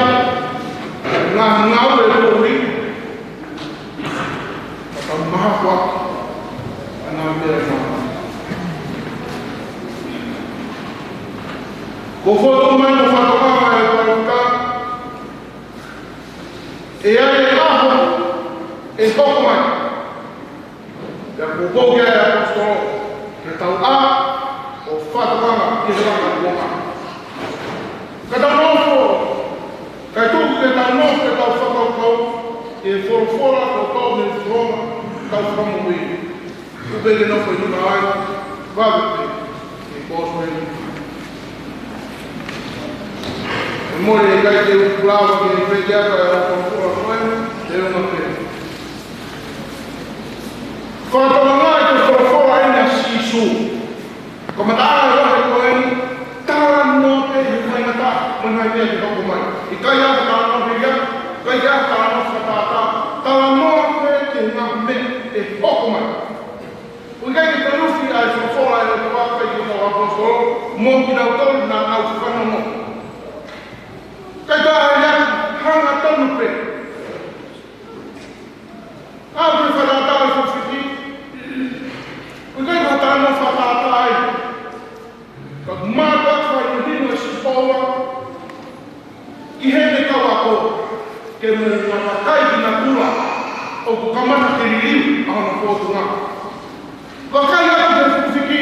e ngaahi ngāue ʻo e moʻui, ka tau mahafu ʻaki ʻa e ngaahi meʻa ʻe maha. Kuo fotu mai mo fakatokanga ʻa e palōfita, ʻe ʻi ai e ʻaho ʻe hoko mai. Pea kuo pehē ʻe he ʻaposetolo, ke tau ʻā ʻo fakatokanga ki he laka ʻo e kuonga. Ka tau nofo, kae tuku ke tau nofo, ke tau fakakaukau ki he folofola kuo toʻo mei he fofonga ʻetau Fakamoʻui. Kuo pehē ke nofo ʻi he ʻaho ni, vave pē ke kosipeli. ʻE mole, ʻikai te u lava ke u pehē ʻa e folofola ko ē, te u ʻomai pē. Fakatokanga ki he folofola ʻeni ʻa Sīsū. Ko e kamataʻanga ʻo e vahe ko eni, talanoa pē ki he faingataʻa mo e ngaahi meʻa ke hoko mai. ʻIkai ha talanoa pē ia, ʻikai ha talanoa fakatātā, talanoa pē ki he ngaahi meʻa ʻe hoko mai. ʻOku ʻikai ke toe ofi ʻa e folofola ʻa e ʻOtua kiate kitautolu ʻaposetolo, mo kinautolu naʻa nau fanongo. Kae tā ai hangatonu pē. ʻA e fakatātā ʻa e fefiki. ʻOku ʻikai ha talanoa fakatātā ia. Ka ʻoku mātuʻaki fakahinohino ʻe Sīsū Paula ki heʻene kau ako, ke mou vakai ki natula, ʻoku kamata ke liliu ʻa hono fōtunga. Vakai atu ki he fefiki.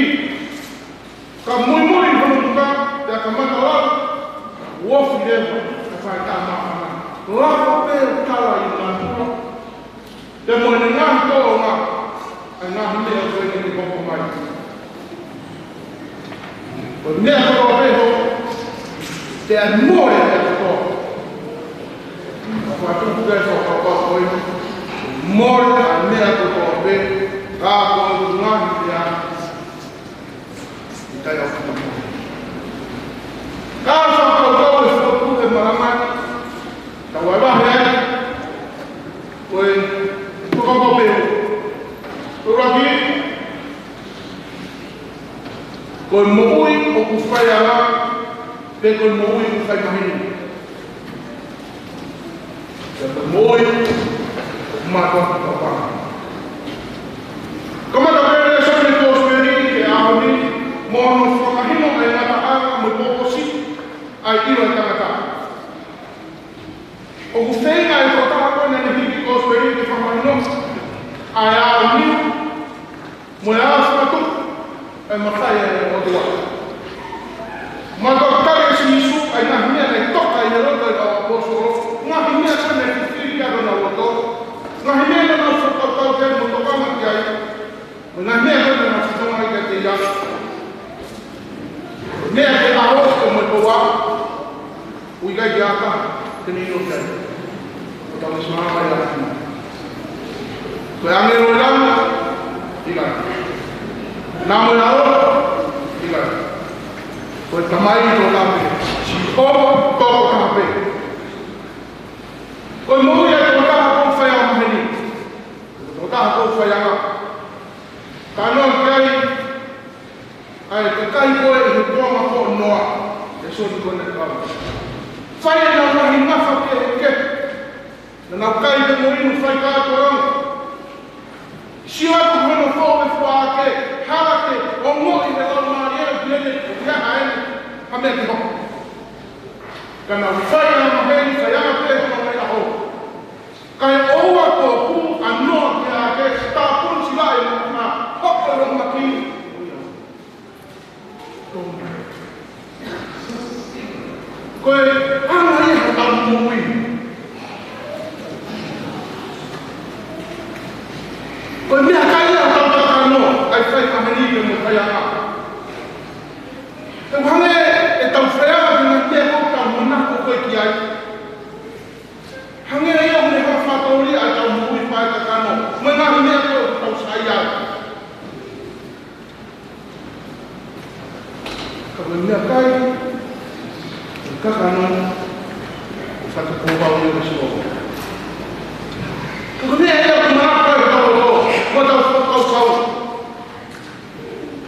Ka muimui hono tuʻunga, pea kamata lau, ofi leva ʻa e faʻahinga māfana. Lava pē ʻo tala ʻi natula, pea mo ʻene ngaahi tōʻonga, ʻa e ngaahi meʻa ko eni ʻe hoko mai. Ko e meʻa kotoa pē ʻe hoko, pea mole e meʻa kotoa. Ka fakatupu pē ʻa e fakakaukau ko ē, mole ʻa e meʻa kotoa pē, ka ko e ngaahi meʻa ʻikai ʻaupito. Ka fakakaukau e fotu he malanga, ka ʻoku ou vahe ai, ko e fakakaukau pē ʻe ua. Ko e ʻuluaki, ko e moʻui ʻoku faiala, pe ko e moʻui ʻoku fai mahino. Pea ko e moʻui ʻoku mātuʻaki tokanga. Kamata pē lēsoni ʻo e kosipeli ki he ʻaho ni, mo hono fakamahino ʻa e ngataʻanga mo e pōposi ʻa e ʻilo ʻa e tangata. ʻOku feinga e tokotaha ko ē naʻa ne hiki e kosipeli ke fakamahino ʻa e ʻaho ni, mo e ʻaho fakatupu ʻa e mafai ʻa e ʻOtua. Mātuʻaki tali ʻe Sīsū ʻa e ngaahi meʻa naʻe toka ʻi he loto ʻo e kau ʻaposetolo, ngaahi meʻa ko ē naʻe fifili ki ai honau loto, ngaahi meʻa naʻa nau fakakaukau ki ai mo tokanga ki ai, mo e ngaahi meʻa ko ē naʻa nau fetongi kiate ia. Meʻa ke ʻaho ko ē mo e poua, ʻoku ʻikai ke ʻatā. Te ne ʻilo ki ai. Ko tau ʻi he māmani ʻa e ʻAfiona. Ko e ʻāngelo ʻo e langi, ʻikai. Namo e ʻao, ʻikai. Ko e Tamai toko taha pē. Sihova toko taha pē. Ko e moʻui ʻa e toko taha ʻoku fai angamaheni. Ko e toko taha ʻoku faianga. Ka noa ki ai, ʻa e kakai ko ē ʻi he kuonga ko ē ʻo Noa, ʻe sio ki he kau. Fai ʻenau ngaahi ngafa kehekehe. Naʻa nau kai pē mo inu, fai kātoanga. Sio atu hono foʻi fuaʻake, hala ke ongoʻi he laumālie ʻoku ʻi ai ʻene, ʻi ai ʻene, ha meʻa ke hoko. Ka nau fai angamaheni, faianga pē hono ngaahi ʻaho. Kae ʻoua kuo hū ʻa Noa ki he ʻaʻake, tāpuni silaʻi ʻa e motuʻa, hoko e lōmaki. Ko e anga ia hotau moʻui. Ko e meʻakai ia hotau kakano, ʻa e fai angamaheni mo e faianga. Te u hanga ʻe tau faianga ki he ngaahi meʻa ʻoku tau manako ko ē ki ai. Hangē ia ʻoku ne hanga ʻo fakatōliʻa ʻetau moʻui, fai kakano. Mo e ngaahi meʻa ko ē ʻoku tau sai ai. Ka ko e meʻakai, ko e kakano, ʻoku fakapapauʻi ʻe Sihova. Ka ko e meʻa ia ʻoku manako ai hotau loto, mo ʻetau fakakaukau.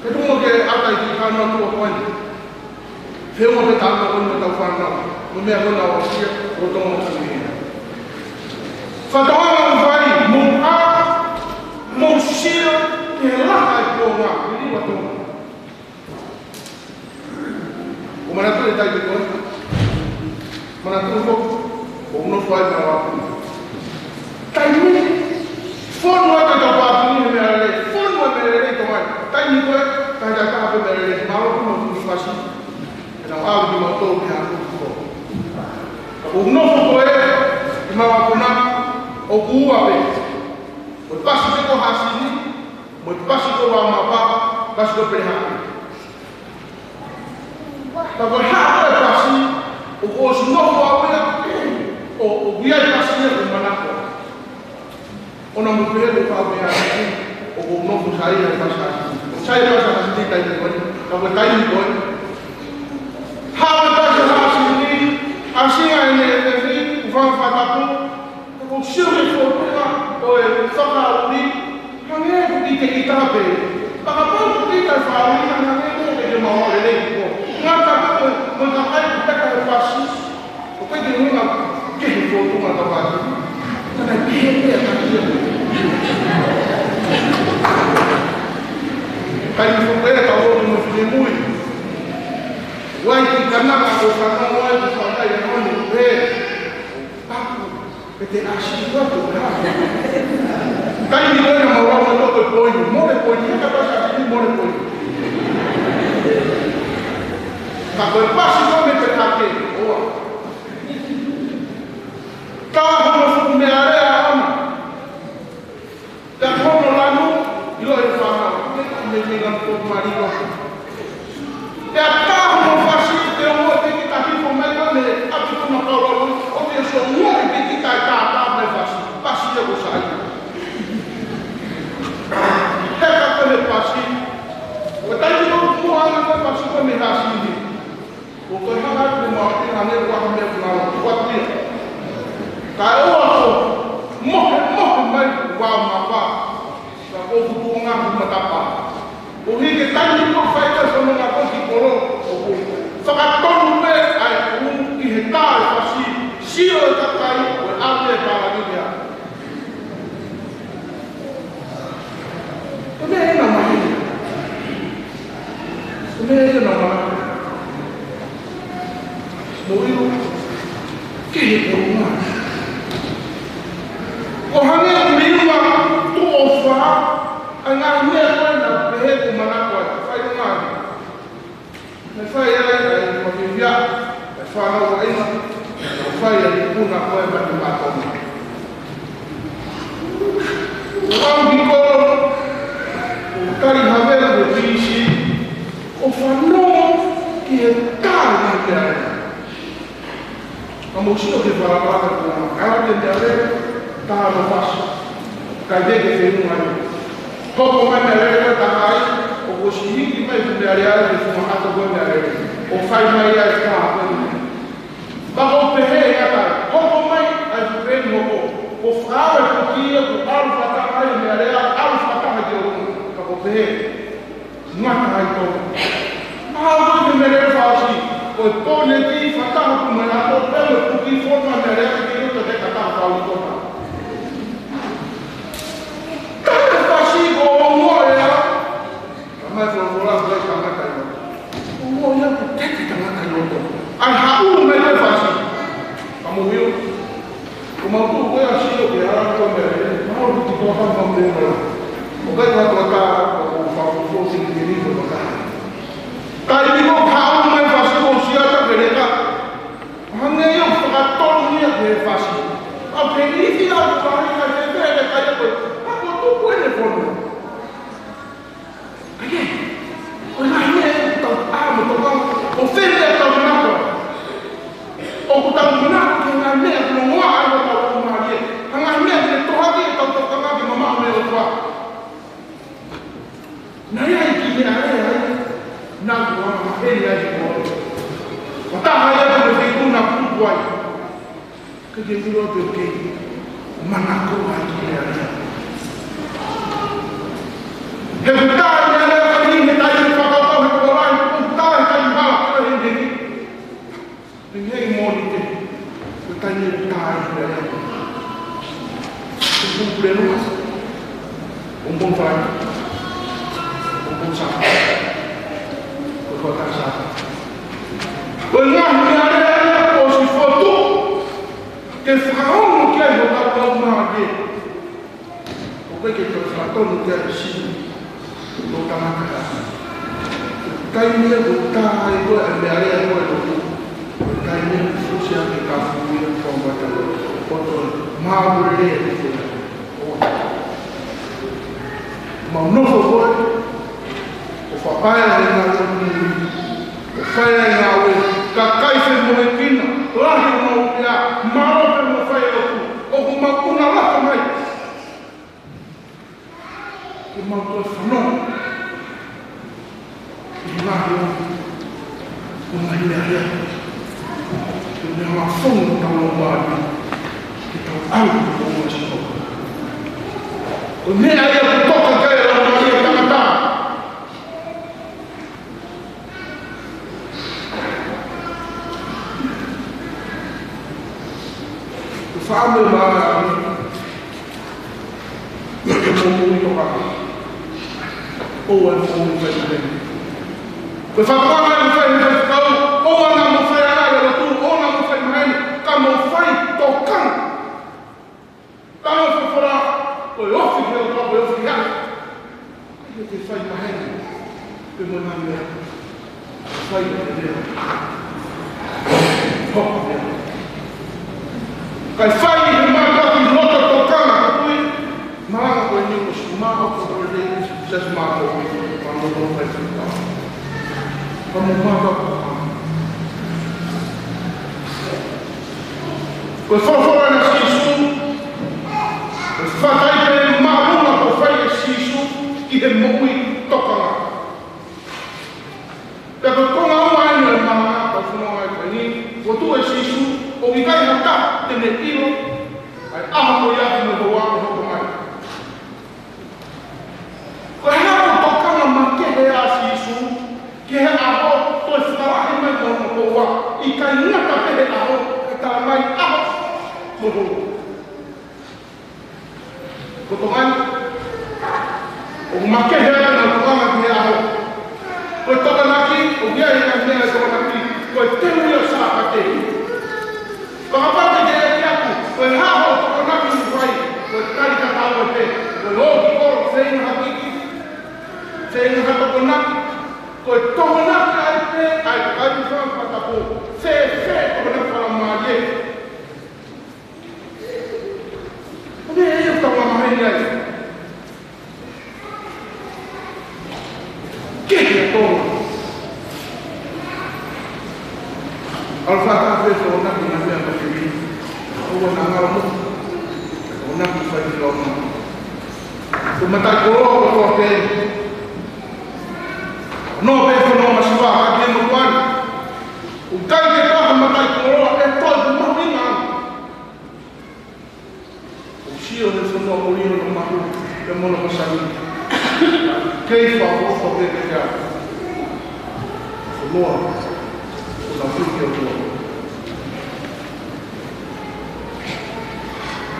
Ke tuku mo ke ʻata ʻi he kakano ʻa e ʻOtua ko eni. He ʻoku ʻi ai pē e kakano ʻoku ʻi ai ʻetau fānau. Mo e meʻa ko ē naʻa ku aʻusia, ʻo tō mo tō ia. Fakatauange ʻoku fai, mo ʻa, mo sio, ke laha e kuonga, ʻi he ua tō. ʻOku manatu e taimi ko ē. Manatu foki, ʻoku nofo ai ʻa e ʻOtua. Taimi, fonu atu ʻetau pātini he meʻa lelei, fonu e meʻa lelei tō mai. Taimi ko ē, taimi ʻe taha pē meʻa lelei, mālō pē mo e fasi. ʻE nau ʻalu kimautolu ki he ʻapi ko ē. Ka ʻoku nofo ko ē, ʻi he māmani ko ena, ʻoku ua pē. Ko e pasi pē ko Hasini, mo e pasi ko Vaomapa, pasi ko Pelehake. Ka ko e haʻu ko ē e pasi, ʻoku ʻosi nofo au ia, ʻo, ʻoku ʻi ai e pasi ia ʻoku ou manako. ʻOua naʻa mou pehē ʻoku ou meʻa ʻaki, ʻoku ou nofo sai e pasi Hasini. Sai e pasi Hasini taimi ko ē, ka ko e taimi ko ē. Haʻu e pasi Hasini, ʻasi ai ʻene efiafi, ʻoku fanga fakatapu, ʻoku ou sio ki he fōtunga ʻo e fakaʻuli, hangē ʻoku ʻikai ke ʻita pē. Fakapapauʻi ʻoku ʻita e fakaʻuli, hangē ʻoku ʻikai ke maʻu lelei ko. Ngata pē ko e, ko e kakai ʻoku peka he pasi. ʻOku ʻikai ke ʻuhinga ki he fōtunga ʻa e pasi. Ka naʻe pehē pē ʻa e kakai. Kai ni fōtunga ʻe tau ʻo mo finemui. Vai ki Kanaka ko Kanaka vai ki Fāngai ʻa e moni, pē. Paku. Pete asi ua tu ha. Taimi ko ē naʻa mau lau mo toko e poini, mole poini, he ka pasi Hasini mole poini. Ka ko e pasi ko ē mei Pelehake, ʻoua. Ka hono fuʻu meʻalea ʻaʻana. Ka hono lanu, ʻiloʻi ʻe he fānau, mei, mei lanu ko Maliwa. Pea tā hono fasi, te ongoʻi pē kita hifo mai ko ē mei he ʻapi ko Makaurau, ʻo te sio ongoʻi pē kita e tātā mei he fasi, pasi ia ko Saia. He ka ko e pasi, ko e taimi ko ē ʻoku muʻa ange ko e pasi ko ē mei Hasini. ʻOku toe hanga atu ke mau pehē hangē ʻoku ʻi ai ha meʻa ʻoku nau ʻoatu atu ia. Kae ʻoua kuo mohe, mohe mai ʻa Vaomapa. Ka ʻoku tuʻunga ʻi he matapā. ʻOku ʻi ai e taimi ʻoku fai ko ē fononga ko ē ki kolo, ʻoku fakatonu pē ʻa e ʻū ʻi he tā e fasi, sio e kakai, ko e ʻave e palani ia. Ko e meʻa ena mai. Ko e meʻa ena mai. Mo ʻilo ki he kuonga. ʻO hangē ʻoku mei uma tuʻo fā, ʻa e ngaahi meʻa ko ē naʻa pehē ʻoku manako ai, fai ʻo ngaahi. Naʻe fai ai, ʻa e mafiafia, ʻa e fānau ʻa ina, naʻe fai ai, puna ko ē mate mātona. ʻO aʻu ki kolo, ʻo tali havelu ʻe he pilisi, ʻo fanongo ki he tali ʻa e meʻa. Mou sio ki he folofola ko ē, ʻalu atu e meʻalele, taha hono fasi. Kae teʻeki ke feʻunga ai. Hoko mai e meʻalele ko ē ʻe taha ai, ʻoku ʻosi hiki mai e fuʻu meʻalele, ʻa e fuʻu makato ko ē meʻalele. ʻO fai mai ai e taha ko ē. Pea ʻoku pehē ʻe ia, hoko mai ʻa e fuʻu peni hoko. ʻO fakaʻau e puki ia, ʻo ʻalu fakataha ai e meʻalele, ʻalu fakataha ki ʻolunga. Pea ʻoku pehē. Ngata ai tō. ʻAlu atu e meʻalele fasi, ko e pōneti fakataha pē mo e ʻato, pea mo e puki, fonu e meʻalele ki loto, teʻeki ke fakataha fau i tō. Taha e fasi ko ē ʻo ongoʻi ʻe ia. Ka mai folofola ko e tangata ʻi loto. Ongoʻi ia ʻoku teʻeki tangata ʻi loto. ʻAi haʻu mai e fasi. Ka mou ʻilo. Ko mau tuʻu ko ē ʻo sio ki he hala ko ē meʻalele, mau tuʻu ko ē mau meʻalele. ʻOku ʻikai ko ha tokotaha, ʻoku ou fakafoʻou sini ke ni ko e tokotaha. Taimi ko ē ʻoku haʻu mai e fasi ko ē ʻo sio atu ki he leka. Hangē ia ʻoku fakatonu ia ki he fasi. ʻOku ke ni fina ʻo ka hiki ʻa e leka ia ko ē. Ka ko e tuʻu ko ē ʻene fonu. ʻAi, ko e ngaahi meʻa ʻoku tau ʻā mo tokanga, ʻo fēfē ʻetau manako. ʻOku tau manako ki he ngaahi meʻa ʻoku longoaʻa ai hotau laumālie. Ko e ngaahi meʻa ʻoku ne tohoakiʻi ʻetau tokanga ke mamaʻo mei he ʻOtua. Naʻe ʻi ai e kiʻi meʻalele ai, naʻa ku ʻamanaki ai ko ē. Ko e taha ia ʻo e feituʻu naʻa ku tupu ai. Ka ke milo te ke manako ai ki he ʻea. He kuta ia lea ka ni he taimi fakapapau he kuta he taimi hala kila he neni. He ngei mōnite. Ko e taimi kuta ai ki he ʻea. Ko e pupule nua. Ko e pupule fai. Ko e pupule sa. Ko e kota sa. Ko e ngaahi meʻa lea ʻoku ʻosi fotu. Ke fakaongo ki ai hotau laumālie. ʻOku ʻikai ke toe fakatonu ki ai e sino ʻo e tangata. Taimi ia ʻoku tā ai ko ē ʻa e meʻalele ko ē ʻo tuʻu. Taimi ia ʻoku fusi ake ka fuʻu ia ko ē ʻo toe māmulele ʻa e fuʻu. Mau nofo ko ē, ʻo fakapae ʻa e ngāue ʻo e ʻOtua, ʻo fai ʻa e ngāue, kakai femoʻuekina, lahi ʻo mau pea, mālō pē mo fai ʻOtua, ʻoku mau ʻuna laka mai. Ke mau toe fanongo. Ke ngaahi ʻo, ʻo ngaahi meʻa ia. Ke meʻa mafongo tau lau mālie. Ke tau ʻalu ki he ʻOtua. Ko e meʻa ia ʻoku toka ki ai e laumālie ʻo e tangata. Ko e fakaʻamu ʻa e moʻui tokanga. ʻOua ʻe moʻui faimaheni. Ko e fakaʻamu ʻa e moʻui faimaheni. ʻOua naʻa mou fai ʻa e lotu, ʻoua naʻa mou faimaheni. Ka mou fai tokanga. Tala folofola, ko e ofi ki he ʻOtua, ko e ofi ki he ʻOtua. Ke te faimaheni, pe mo e ngaahi meʻa. Fai ʻa e meʻa. Hoko meʻa. Kae fai he mātuʻaki loto tokanga ka kui. Malanga ko eni ko Suma, ko Suma ko Suma ko Suma. Ka mo mātuʻaki. Ko e folofola ʻa Sīsū, ko e faʻahinga meʻa māʻolunga ʻoku fai ʻe Sīsū ki he moʻui tokanga. Pea ko e konga ua eni ʻo e malanga ʻoku ou fononga ai ko eni, ʻoku tuʻu ʻa Sīsū, ʻoku ʻikai ha taha te ne ʻilo, ʻa e ʻaho ko ia mo e houa ʻe hoko mai. Ko e hā hoʻo tokanga makehe ʻa Sīsū, ki he ʻaho, toe fakalahi mai mo hono houa, ʻikai ngata pē he ʻaho, ʻe tala mai ʻaho, mo houa. Ko Tonga ni, ʻoku makehe ʻa e tokanga ki he ʻaho. Ko e Tokonaki, ʻoku ʻi ai e ngaahi meʻa ʻa e Tokonaki, ko e teu ia ʻo e Sāpate. Fakapapau te ke ʻeke atu, ko e hā hoʻo Tokonaki ʻoku fai, ko e tali tatau pē, ko e ō ki kolo, feinga ha kiki, feinga ha Tokonaki, ko e Tokonaki ai pē, ʻa e kai fanga fakatapu, fē, fē Tokonaki fakamālie. Ko e meʻa ia ʻoku tau maheni ai. Ke ke tō. ʻAlu fakataha pē Tokonaki na mea ka fili. Ko e mataʻikoloa ko ē ʻoku ʻi ai. Noa pē fono masiva ʻa e motuʻa ni. ʻOku ʻikai ke ʻi ai ha mataʻikoloa ʻe toe mahuʻinga. ʻOku sio he fonua ʻo ʻilo ʻa e mahu ʻe mono masani. Kei fakaʻofoʻofa pē ke ʻi ai. Fonua ʻoku nau tuki ʻOtua.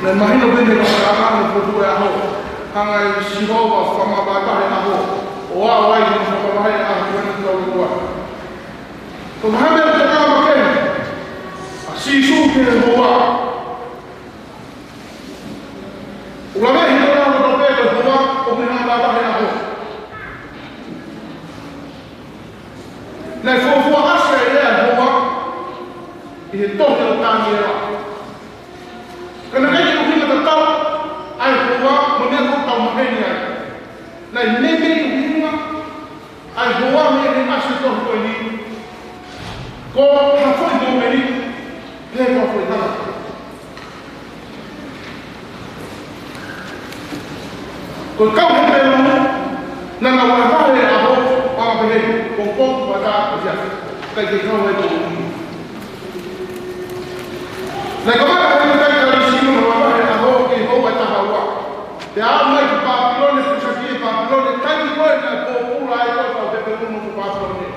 Naʻe mahino pē mei he fakataha ʻo e potu ʻo e ʻaho, hanga ʻe Sihova ʻo fakamavahevahe e ʻaho, ʻo aʻu ai ki he fakamavahevahe ʻo e ʻaho ko eni ʻoku tau ʻi ai. Ko e hā e meʻa ʻoku tokanga makehe ʻa Sīsū ki he houa? ʻOku laveʻi ʻe he toʻu ʻaho pē ko e houa ʻoku ne fakamavahevahe e ʻaho. Naʻe fuofua ʻasi ʻa e lea houa ʻi he tohi ʻo Taniela. Ka naʻe ʻikai ke ʻuhinga tatau ʻa e houa mo e meʻa ʻoku tau maheni ai. Naʻe meimei ʻuhinga ʻa e houa mei he ʻasi ʻo e tohi ko eni ko ha foʻi mōmeni, pe ko ha foʻi tangata. Ko e kau Hepelū, naʻa nau vahevahe e ʻaho, ʻo pehē, ko e pongipongi, ʻo e taʻu, ʻo e efiafi. ʻIkai ke kau ai e poʻuli. Naʻe kamata ʻe he kakai Kalisi ʻo vahevahe e ʻaho ki he houa ʻe taha ua. Pea aʻu mai ki Pāpilone, pea sio ki Pāpilone, taimi ko ē naʻe pōpula ai e kau Hepelū ʻo Pāpilone.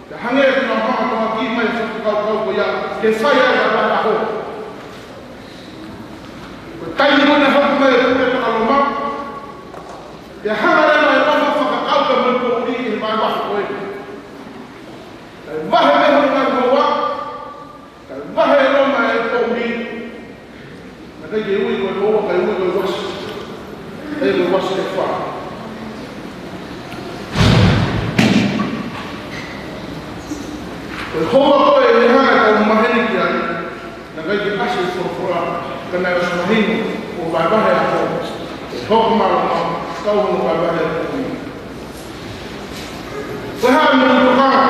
Pea hangē ʻoku nau hanga ʻo tohoakiʻi mai e fakakaukau ko ia ke fai ai e vahevahe ʻaho. Ko e taimi ko ē naʻe hoko mai e pule faka-Loma, pea hanga leva ʻe Loma ʻo fakakau pea mo e poʻuli ʻi he vahevahe ko ē. Kae vahe mei he ngaahi houa, kae vahe ʻe Loma e poʻuli. Naʻe ʻikai ke ui ko e houa, kae ui ko e uasi. ʻE ko e uasi ʻe fā. Ko e houa ko ē ʻe hanga ʻo maheni ki ai, naʻe ʻikai ke ʻasi ʻi he folofola, ka naʻe ʻosi mahino ʻoku vahevahe e ʻaho. ʻE hoko mai ʻa Loma, kau hono vahevahe e poʻuli. Ko e hā e moʻui tokanga?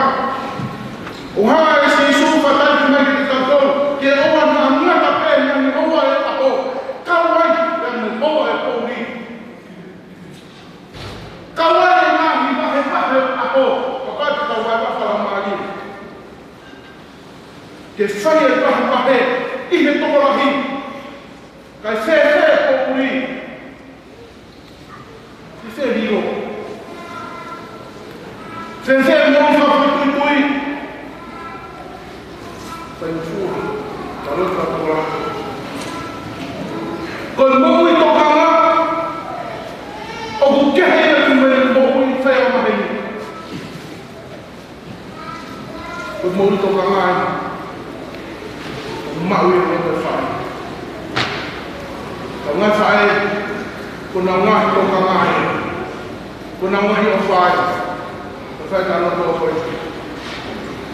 ʻOku hanga ʻe Sīsū ʻo fakatatau mai kiate kitautolu ke ʻoua naʻa ngata pē he ngaahi houa ʻo e ʻaho, kau ai pea mo e houa ʻo e poʻuli. Kau ai e ngaahi vahevahe ʻo e ʻaho, kapau te tau vahevahe fakamālie. Ke fai e vahevahe ʻi he tokolahi. Kae fēfē e poʻuli? Fēfē e lilo? Fēfē e moʻui fakafoʻituitui? Faingofua. Ka lota kola. Ko e moʻui tokanga ʻoku kehe ia pea mo e moʻui faingamaheni. Ko e moʻui tokanga ia ʻoku maʻu ia ʻe he faʻē. Ko e ngaahi faʻē, ko honau ngaahi tokanga ia, ko honau ngaahi ʻofa ia. Ko e faʻē ka nofo ko ē,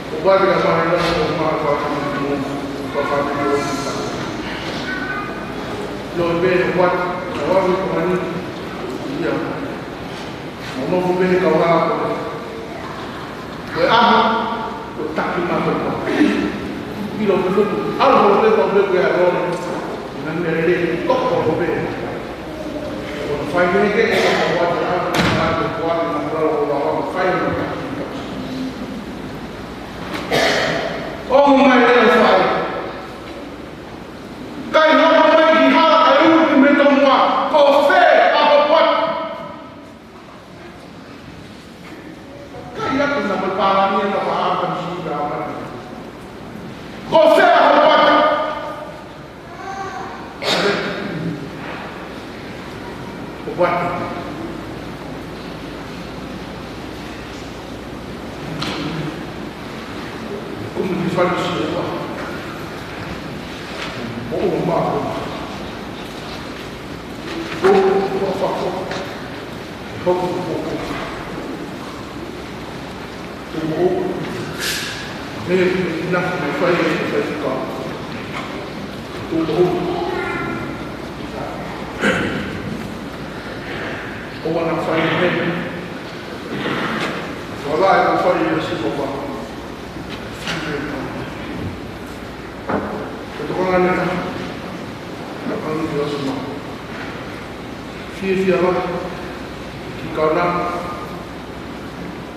ʻoku ʻikai ke mahino ʻoku maʻu ʻa e faʻē mo e fāmili ʻo e faʻē. Loi pē ʻoku ʻikai ke ʻi ai ha ʻofa ʻi he ʻaho ni. Ia. Mo nofo pē he kau lā ko ē. Ko e ʻaho, ko e taki maʻu ko ē. ʻIlo pē foki, ʻalu holo pē kau pē ko e ʻaho ni. Naʻa ne lele, toko holo pē. Ko e fai pē ke, ko e ʻaho ni, ko e ʻaho ni, ko e ʻaho ni, ko e ʻaho ni, fai pē. ʻOmai e fai. Kae hoko mai ki hala kae ui ki he meʻa tomuʻa, ko fē ʻa hoku ʻata? Kai atu na ko e palani na pa apa si ka apa. Ko fē ʻa hoku ʻata? Ko hoku ʻata. Ko e fai si ua. Ko e ua mā ko. Ko e ua fako. Ko e ua fako. Ko e ua. He, na, na fai, na fai ka. Ko e ua. Ko e ua na fai, he. Ko e ua na fai, he, si ko e ua. Ko e tokanga ʻeni ka. Ka panu ki ʻOtua. Fiefia lahi. Kauna,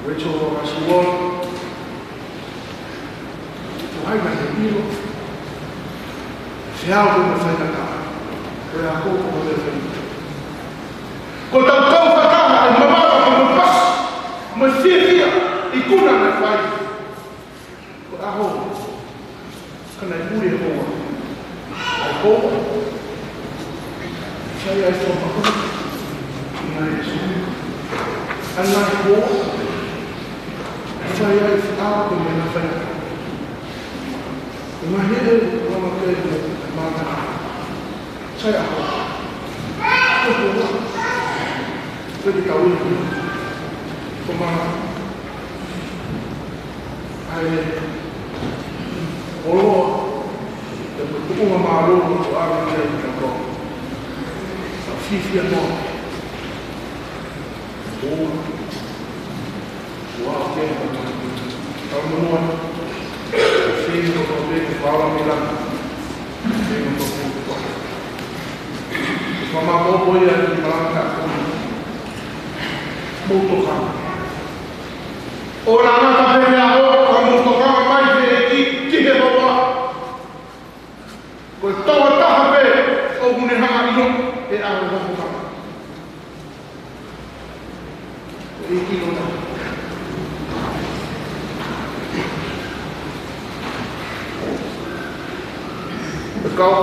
Rachel Wakasiwon, ko hai naʻa ke ʻilo, feau ko e faingataʻa, ko e ako ko e faingataʻa. Ko ʻetau kau fakataha ʻi he mamafa mo e pasi, mo e fiefia, ʻi he ʻuhinga naʻe fai. Ko e ʻaho, ka naʻe puli e houa. ʻA e houa. Sai ai fo mako. Naʻe su. ʻA e houa. Sai ai fo mako ko e meʻa fai. Ko e meʻa he, ko e meʻa ke, ko e meʻa. Sai ʻaho. Ko e houa. Ko e tau ina. Ko e meʻa. ʻA e ʻoloa, te mo tuʻunga mālōlō ko ʻave ki ai ka ko. Sa fiefia noa. Ua. Ua ke ka ka monoa. Sino ko ko pe ko pala mila. Sino ko ko ko. Mama ko ko ia ki palaka ko. Mo to ka. ʻO nana ka pehē ʻo ka mo tokanga mai pē ki, ki he houa. Ko e tokotaha pē ʻoku ne hanga ʻilo ʻe ʻaho hokoka. ʻIki lona. Kau.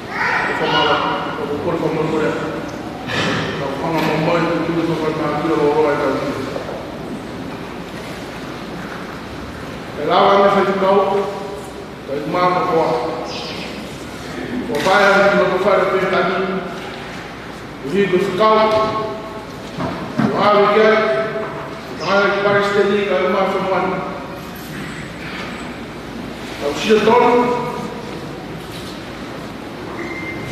Ko e famala, ko e kole famala kole. Ka fanga mamai, ko e tū, ko e fai mātua, ko e ora e kau. E lava me fai kau, kai mama koa. Ko pae ane ki loto fale pē tani. Uhi ko e fekau. Ko ʻave ki ai. Ka ʻai ki Palesiteni ka e mama fai mani. Kau sio tonu.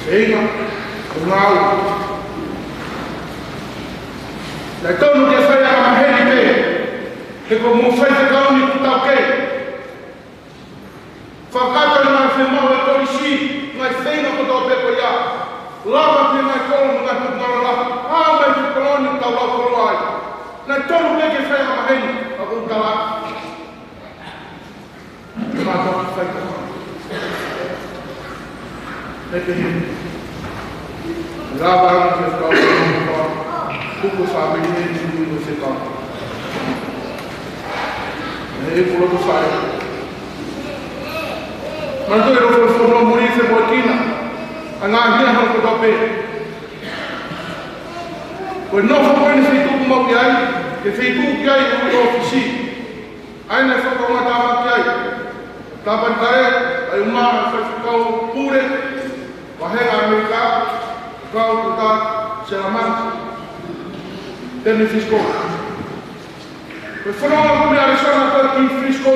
Seinga. Ko ngau. Naʻe tonu ke fai ʻa maheni pē. He ko mo fai fekau ni ku tau kei. Fakata ngaahi fiemaʻu ʻa e kolisi, ngaahi feinga kotoa pē ko ia. Lava pē ngaahi kolo, ngaahi tuʻunga lalahi. Hā mai ki kolo ni tau lau kolo ai. Naʻe tonu pē ke fai ʻa maheni, ʻa ko tala. Mātou ki fai kolo. He pehē. Lava ange ke fai kolo. Kuku fāmili ni, kuku fekau. He kulo tu fai. Manatu e rofo fonua muli se mo kina. ʻA ngaahi hia hau kotoa pē. Ko e nofo ko eni feituʻu mau ki ai, ke feituʻu ki ai ʻo ʻōfisi. ʻA ia naʻe fakaongo tāmaki ai. Tāpanekale, ʻa e uma, faifekau pule, vahenga ʻAmelika, kau kuta, Selamani. Tene Frisco. Ko e fononga ko eni ʻa Arisona ko e ki Frisco.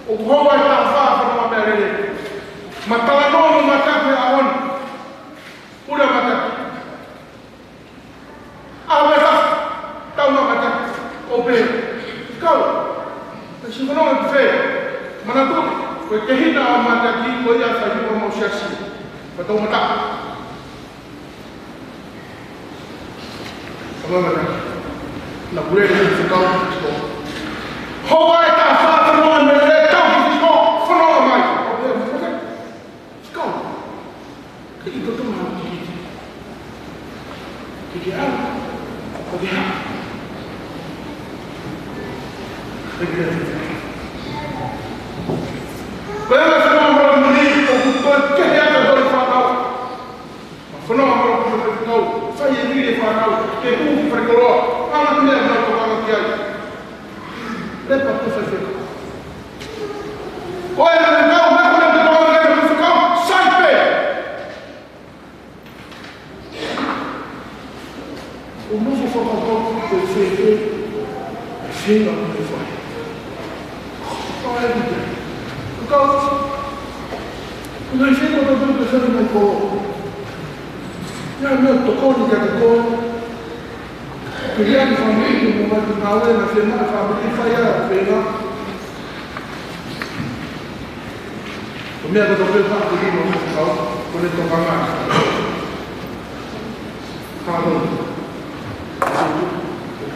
ʻOku houa ʻe taha fā fononga meʻalele. Matala noa mo matake a on. Pula matake. ʻAve ka. Tau ma matake. ʻO pē. Kau. Pea si fononga ki fē. Manatu. Ko e tehina ʻa matake ko ia fai mo siasi. Pea tau matake. Kamata. Na pule ni fekau. Houa ʻe taha fā fononga meʻalele tau ki Frisco. Fononga mai. Fekau. Kei toto ma kiki. Kiki au. Kiki au. Kiki au. Ko e ala fononga muli, ʻoku toe kehe atu ʻa e fānau. Fononga mo e faifekau, fai e vili e fānau, ke hū ki falekoloa, ʻa e meʻa naʻa nau tokanga ki ai. Lepa ko e faifekau. Ko e faifekau, meʻa ko e tokanga ki ai faifekau, sai pē. ʻO nofo fakakaukau ko e fē pē, e feinga ko e fai. Ko e feinga ko e fai. Ko e feinga ko e fai mai ko. Ia meʻa tokoni kia te koe. Ke ia ki fāmili, mo mai ki ngāue, na fē mai fāmili, fai ʻa e feinga. Ko e meʻa ko e tokoni pē ki mo kau, ko e tokanga. Kātoi.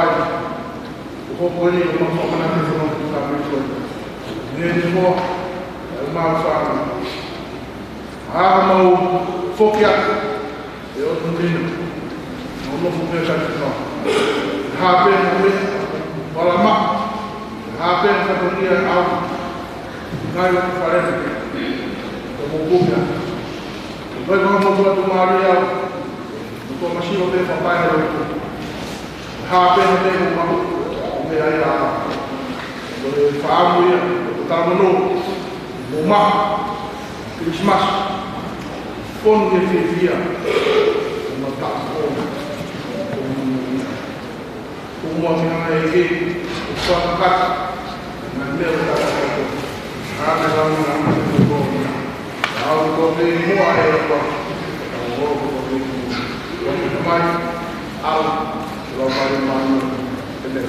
ai, ʻo hoko eni ʻo mau fakamanatu e fononga ʻa e Kau Missionary. Ni ni mo, e mau fanga. ʻA mau foki atu, ʻe ʻOtu Lina, ʻo nofo pē ka tino. Hā pē mo e, wala ma, hā pē ka tō ia au. Ngai o fale, ʻo mo kumia. Ko e kau mo tua tu mari au, mo tua masilo pē fapai au. Hā pē mo te mo mahu, me ai a. Ko e faamu ia, ko e talamano, mo ma, Christmas. Fonu ia fiefia, mo ma ta ko, ko mo ia. Ko mo mi hanga e ke, ko fakakata, na me o ta ko. A me la mo na mo ko ko. A o ko me mo a e ko. A o ko ko me mo. Ko me mai, a o, lo mai mai, e me.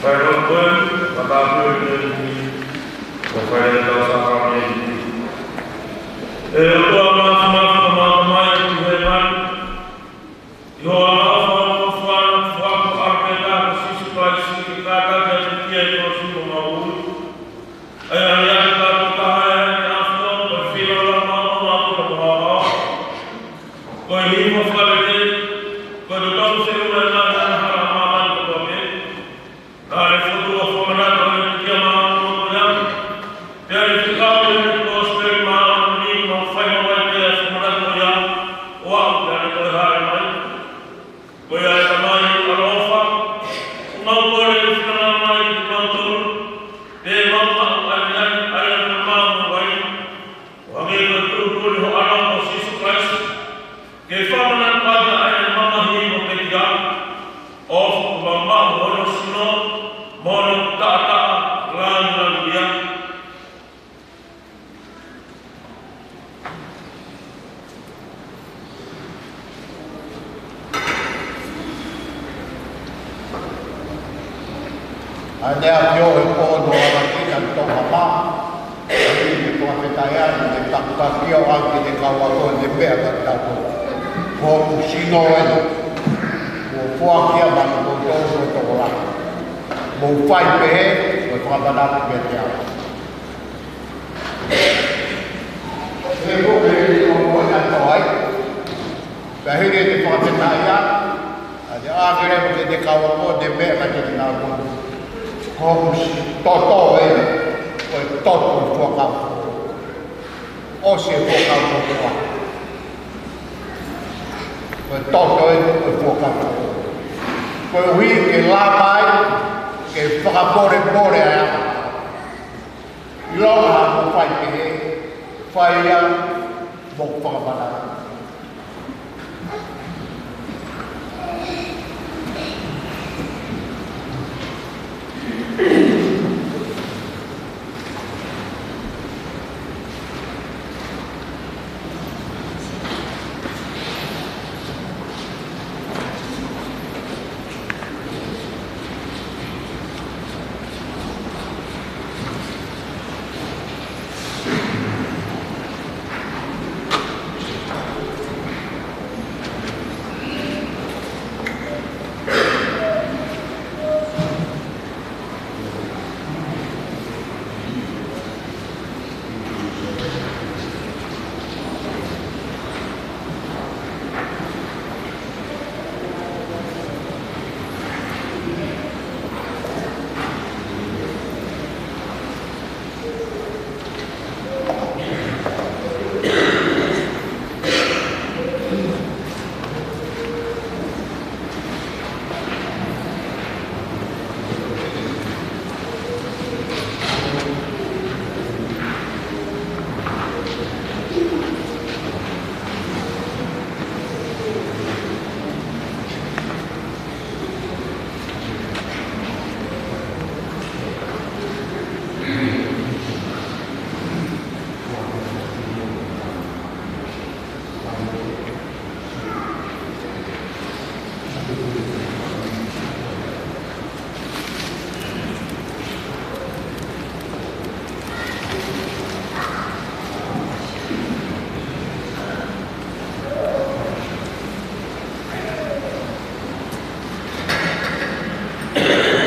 Fai ʻa e lotu, fakatāpui ʻa e ʻEiki, ʻo fai ʻetau sākalamēniti. ʻE ʻOtua Māfimafi, ʻoku mau ʻomai ʻa e ʻEiki ʻi hēvani, ʻi hoʻo ʻaloʻofa ʻoku fuafua, fuafua ʻa e ʻAfio ʻa Sīsū Kalaisi ke kātaki ʻa e pekia ʻi he kolosi ʻo mau ui. ʻA ia ʻoku ʻikai ke tau taha ia ʻi he ʻAfio, ko e filo la mau ʻo mau ʻo mau. Ko e hifo fakalelei, ko e totonu feʻunga ʻa e ngaahi angahala ʻa māmani kotoa pē. Naʻe fotu ʻa e fakamanatu ʻa e pekia maʻa kotoa pē. Pea ʻi he fekau ʻa e kosipeli māʻoniʻoni, mau fai mai pē ʻa e fakamanatu ko ia, ʻo aʻu pē ʻa e toe hāʻele mai. Ko ia ʻe Tamai ʻaloʻofa, ʻoku mau kole ke finangalo mai kiate kimautolu, pea mau maʻu ʻa e meʻa ni ʻa ia ʻoku mau maʻu ai. ʻO hangē ko e tuʻutuʻuni hoʻo ʻAlo ko Sīsū Kalaisi, ke fakamanatu ʻaki ʻa e mamahi mo e pekia, ʻo fakamaʻu hono sino, mo hono taʻataʻa, langilangiʻia. ʻA e meʻa ʻoku ʻi he pō ʻo e ʻaho ni ʻa e Tonga mā, ʻa ia ʻoku fakafetaʻi ai, ʻi he takitaha ʻo ʻalu ki he kau ako ʻo ne meʻa kiate kitautolu. Ko hoku sino eni, kuo foaki ia maʻa kimoutolu ko e tokolahi. Mou fai pehē, ko e fakamanatu kiate au. He ko e meʻa ʻoku ʻi ai ʻa e toʻa ai. Pea hili ʻene fakafetaʻi ʻa e ʻāngelo ki he kau ako ʻo ne meʻa kiate kinautolu. Ko hoku toto ē, ko e toto ʻo e Fuakava Foʻou. ʻOsi e Fuakava Foʻou. Ko e toto ē, ko e Fuakava Foʻou. Koeʻuhi ke lava ai, ke fakamolemole ai. ʻIlonga ʻoku fai pehē, fai ia mo fakamanatu.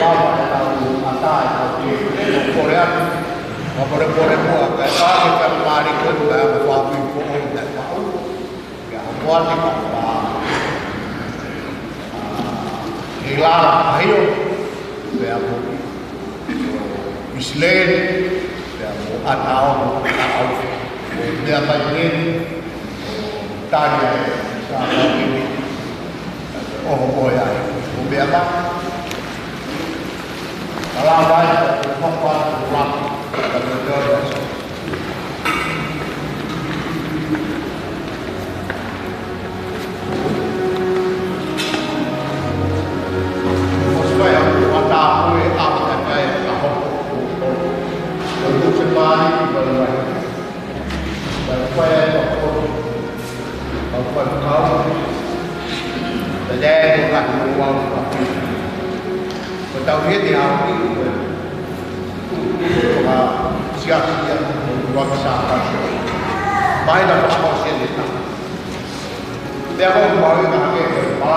Lava e tau ʻatā e tau pē, ʻo kole atu, ʻo kole kole mua, kae pā ke kae mālie koe, kae ʻalu fāmili ko ʻo te pau, kae ʻalu atu ka pā. ʻE lava ʻa ʻIo, pea mo ʻIsileli, pea mo ʻAtaono, ʻAtaono. Pea mai pē, tali ai, sa mai pē. ʻO ko ia, ʻo meʻa ma. Ka lava ai, ka hoko atu, ka lava. Ka lava ai. Ko e fai ʻa e ʻatā ko e ʻaho ka kai ka hoko. Ko e tuʻu se pāni, ko e lava. Ka fai ai ka hoko. Ka fai ka hoko. Ka lava ai, ka hoko. Ko tau hete au ki Siasi ia, ua ki sa kasi. Mai na pa ko siasi ta. Pea ko mau i na ke ko pa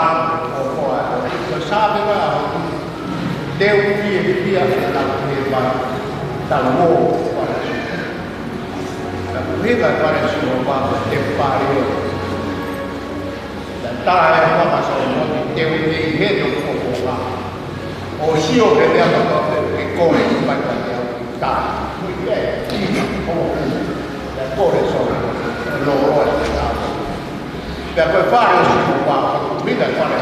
ko ko a ko sa pe ma. Teu ki e ki a ke ta ke pa. Ta mo pa. Na ku hika pa le su pa te pa io. Na ta e pa ka sa mo te u te i he no ko ko a. ʻO sio ki he meʻa kotoa pē ke kole ki mai ka te au ki tā. Kui pē, ki na, ko u. Pea kole so, lo o e tā. Pea ko e fale ʻo sio ua, ko e mita fale.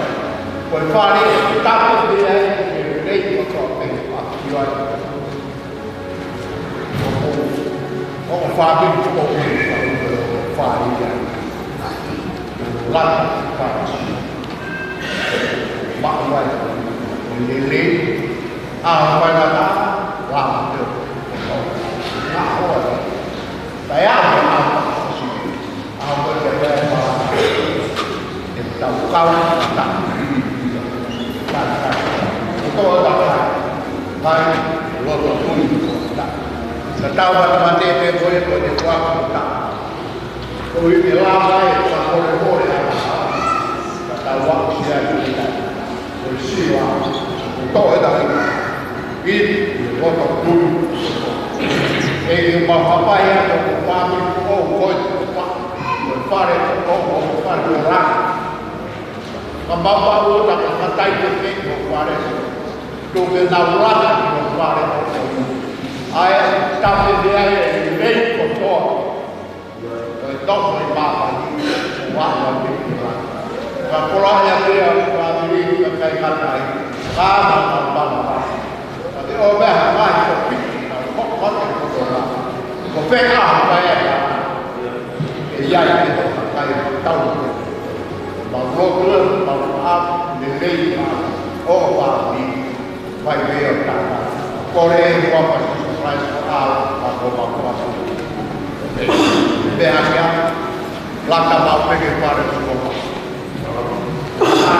Ko e fale, tapu te ai, ke lei kotoa pē, a ki ai. ʻO fāmili ko e fāmili ia. Lata fāmili. Maʻu ai. Lele. A, ʻo fai lata. Lata. Ngā hoa. Pea ʻa, ʻa, ʻa, ʻa, ʻa, ʻa, ʻa, ʻa, ʻa, ʻa, ʻetau kau ʻa ta. Ko tō ʻa ta. Mai, loto tui ʻa ta. Ka tau ʻa ta mate pē ko e ko e kua ko ta. Ko i te lava e ka ko e ko e ʻa ta. Ka tau ʻa sia ki ta. Ko e siva. Ko tō e ta. I, loto tui. E i ma papai a ko ko pa mi ko ko e pa. Ko e fale ko ko ko e fale ko la. Ka mapau o ta ka katai te te ko fale. Tō ke nau lata ko fale ko ko. Ae, ta te te ae, e mei ko tō. Ko e tō ko e papa ni, ko wa wa te te la. Ka kola ia te a, ka mili, ka kai katai. Ka ma ka pa la pa. Ka te o mea ha ngai ko piki, ka ko ko te ko tō la. Ko pē ka ha kai a. E ia i te ko ka kai tau. Ma lotu, ma a, le lei, ma o pa ni. Vai veo tata. Kole e ua pa Sīsū Kalaisi ko au, ma ko ma ko ma. Pea kia, lata mau peke pare ko ma. Ā,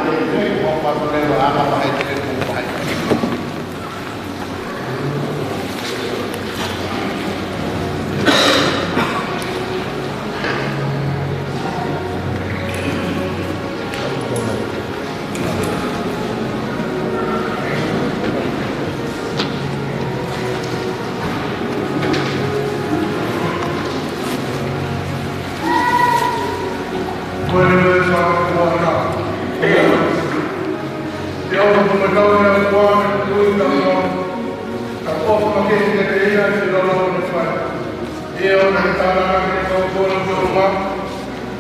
e, e, ko ma ko le wa, ā, ma e te ko mai.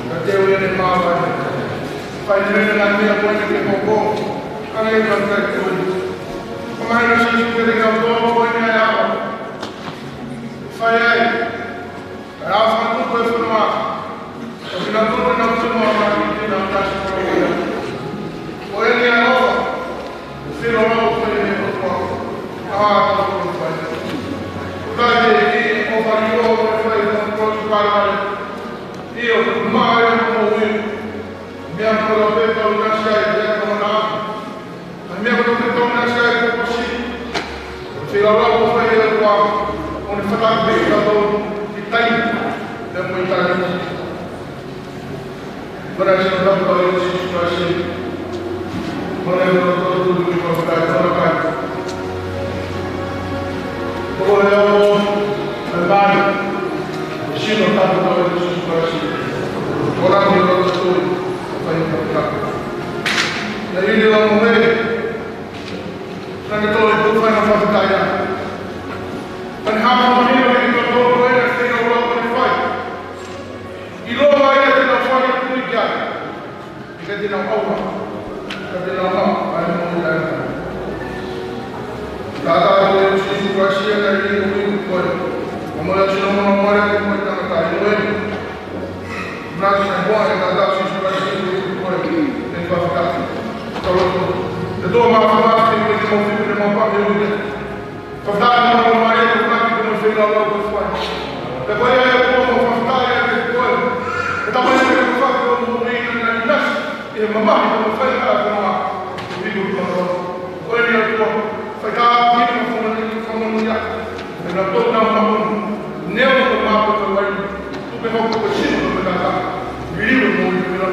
Ka te u ʻi he māmani. Fai lele ngā meʻa ko eni ke hoko. Ka lele ngā meʻa ko eni. Ka mai na sisi ke te kau tō ko eni ai ava. Fai ai. Ka ʻa fatu ko e fonua. Ka fina tuku na tuku ma ma ki te na kasi ko eni. Ko eni ai ava. Filo lau ko eni ko tua. Ka ʻa tau ko fai. Ka te ki o fai o ko fai ko ko fai. ʻIo, maʻa e moʻui. Meʻa kotoa pē tau ʻinasi ai, meʻa kotoa na. Meʻa kotoa pē tau ʻinasi ai, ko kosi. Filo lau ko fai e kua, ʻo ne fata pē ka tau, ki tai, te mo i tai. Mana si na tau tau i Sīsū Kalaisi. Mana e tau tau tau tau tau tau tau. Ko e ʻo e mai. Sino tapu tau e Sīsū Kalaisi. Ko la ni lo tui. Fai tapu. Na ili la mo me. Na ke tole tu fai na fai taia. Fai hama mahino ni ka tō ko e na fai na ula ko e fai. ʻIloa ia te nau fai atu i kia. ʻIkai te nau ʻauha. ʻIkai te nau maʻu. ʻAi mo i tae. Tata ko e Sīsū Kalaisi na i ui ko e. Ko mo ia sino mono mare ko mo i tangata i ue. Na te na hoa e tata Sīsū Kalaisi ko e ko e. Te fakataki. Tolo. Te tō ma fakataki ko e te mo fiku te mo pa e ue. Fakataki mo mo mai e fakataki ko mo fei lau lau ko fai. Te ko ia e ko mo fakataki e te ko e. Te tama e te fakataki ko mo ui na ʻinasi. E mamahi ko mo fai ka ko ma. Ko e ni a ko. Ka ʻi he fakamoʻoni, fakamoʻoni ia, ʻe na tō na mahon, neo ko mapo ko wai, tupe hoko ko sino ko mekata, viliu mo i pila,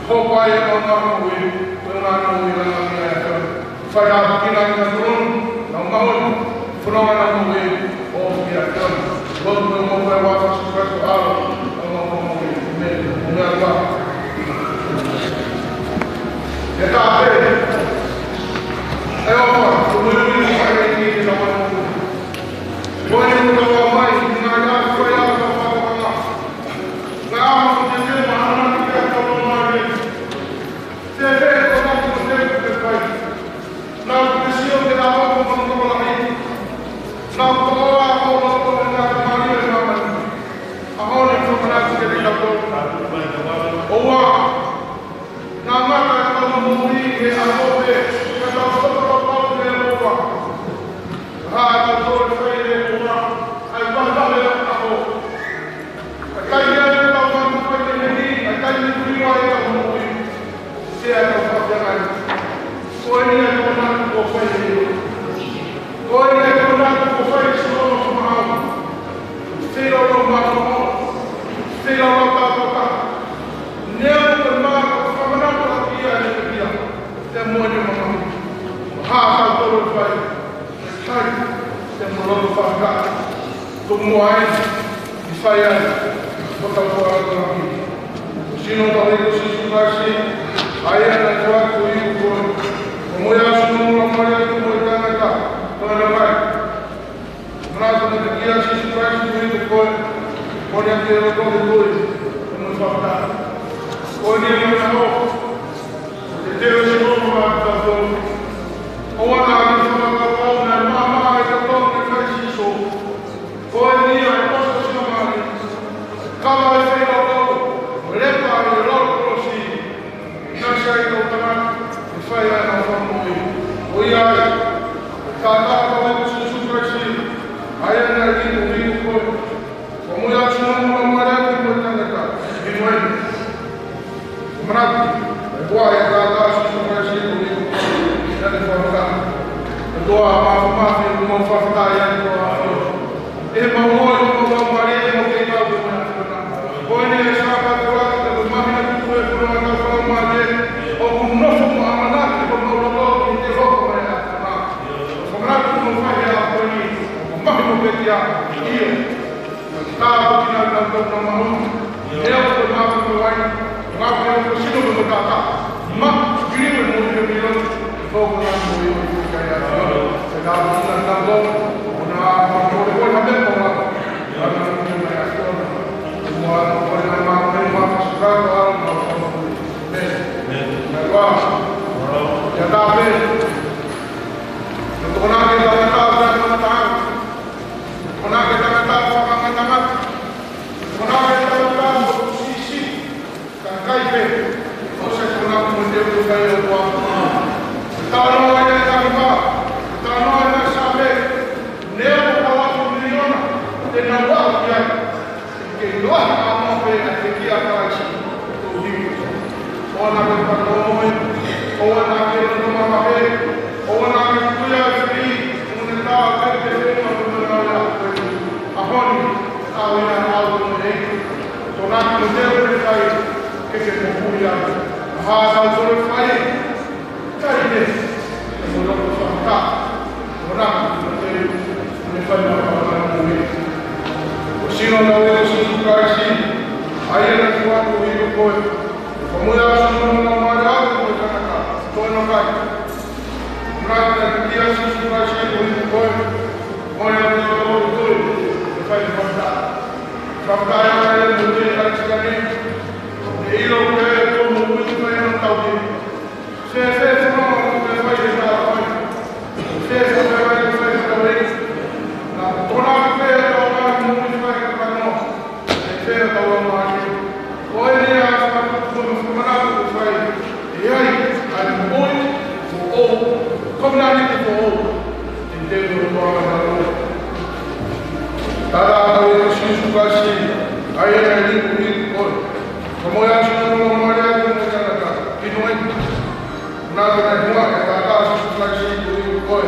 hopa e ma ma mo i, ko na mo i la na mi a ka. Fai a kina i na tō, na mahon, fononga na mo i, o ki a ka. Lord, we mo ko e wa fa su ka ko alo, na mo mo i, me, mo me a wa. E ka pe, e o ma, ko mo i, mo i, mo i, mo i, mo i, Ko e ʻuhinga mai, ʻuhinga ia, ko e ʻuhinga mai. Ngā ʻaho ko te te ma ana ki te tau mai. Te te ko na ko te te pai. Nau te sio te ʻaho ko manu ko lahi. Nau ko ʻoa ko lo ko na te mani e mama. ʻAho ni ko na ki te tau. ʻOua. Ngā mata e tau mui he ʻaho pē, ka tau whakapapau me ʻoua. Hā tau tō e whai e ʻoua, ai whai whai e ʻaho. A kai e tau manu whai e heni, a kai e tui wai tau mui. Te a tau whai e ngai. Ko e ni a tau manu ko whai e ʻoua. Ko e ni a tau manu ko whai e sino no mahau. Te ro no mahau. Te ro no tau tau. Nea ko e mā ko whamanatu a ia e te ia. Te moe ne mamahi. Hā tau toro fai. Kai. Te mo loto whaka. Ko mua ai. I fai ai. Ko tau kua atu na ki. Sino tau e ko Sisu Kalaisi. Ai ana kua ko i ko. Ko moe a sino mo la mare ko moe tangata. Ko ana kai. Mana ko na kia Sisu Kalaisi ko i ko. Ko ne ke lo ko ko i. Ko moe whaka. Ko ni mo na ho. Te te o si mo ma ka ko. O ana ki whaka ko na ma ma e ka ko ne kai Sisu. Ko e ni ai posa si o mani. Ka mai whai o ko. Lepa e lo ko si. Nā sai tau tama, e fai ai nā whakamoi. ʻOiauē, ka tā tau e Sisu Kalaisi, ai ana i ko i ko. Ko mui atu nā mā mare atu ko tangata, i moe. Manatu, e kua e tā tā Sisu Kalaisi ko i ko. Nā te whakata. E toa mā mā te mō whakata i ai ko a. E mau ʻoi, mau mau mare, e mau kei tau ko mea. Ko eni e Sāpate ua, te mau mahina ki kue, ko e mau mau mare, ʻoku nofo mo ʻamanaki, ko mau loto, ki te hoko mai a. Ko manatu mo fai a ko eni, ko mahi mo pekia, io. Ka ko kina ka ko na mahu, e au ko na ko wai, ngā ko sino ko tata. Ma, kiri mo mo mo mo. Ko ko na mo mo mo kai a. Ka ko na ka ko, ko na ko ko na me ko na. Ka kai pē, ʻo se kona mo te u kai o kua. Tano ai e kani ma, tano ai e same, nea ko kalafu miliona, te na wa kia. Ke loa a mo pe a te kia Kalaisi, to hiu. ʻOua naʻa ke patomoe, ʻoua naʻa ke nonoma mahe, ʻoua naʻa ke kuia e fili, mo ne tā ke te fenga mo te nau ia. ʻAho ni, au ia au mo ne. Ko na ko te u kai, ke ke moku ia. Hā tau tore fai, kai ne, mo loto faka. Ko na ko te u, mo ne fai na ka na mo ne. Ko sino na le ko Sisu Kalaisi, ai ana kua ko i ko koe. Ko mo ia sino na ma le atu ko tangata, ko na kai. Ko na ko te kia Sisu Kalaisi ko i ko koe. Ko ia ko i ko koe, ko fai na ka. Ka ka ia ko i ko koe, ka i sikani. ʻE ʻilo pē ko mo ui fai na tau ki. Fēfē fononga ʻoku ke fai he tālafai? Fēfē fai he fai he tauhi? Na, tona pē tau ngā moʻui fai he kano. Fēfē tau ngā moʻui? Ko eni ʻa e fakamanatu ko e fakamanatu ʻoku fai. ʻE ai, ʻa e moʻui, ko ʻou, ko mena ni ko ʻou. Te te ko ʻou. Tala ʻa e Sisu Kalaisi, ʻa ia naʻe liku ni ko koe. Ka mo ia sino mo mare atu mo tangata, ki noe. Na ko na hua e tala ʻa Sisu Kalaisi ko i koe.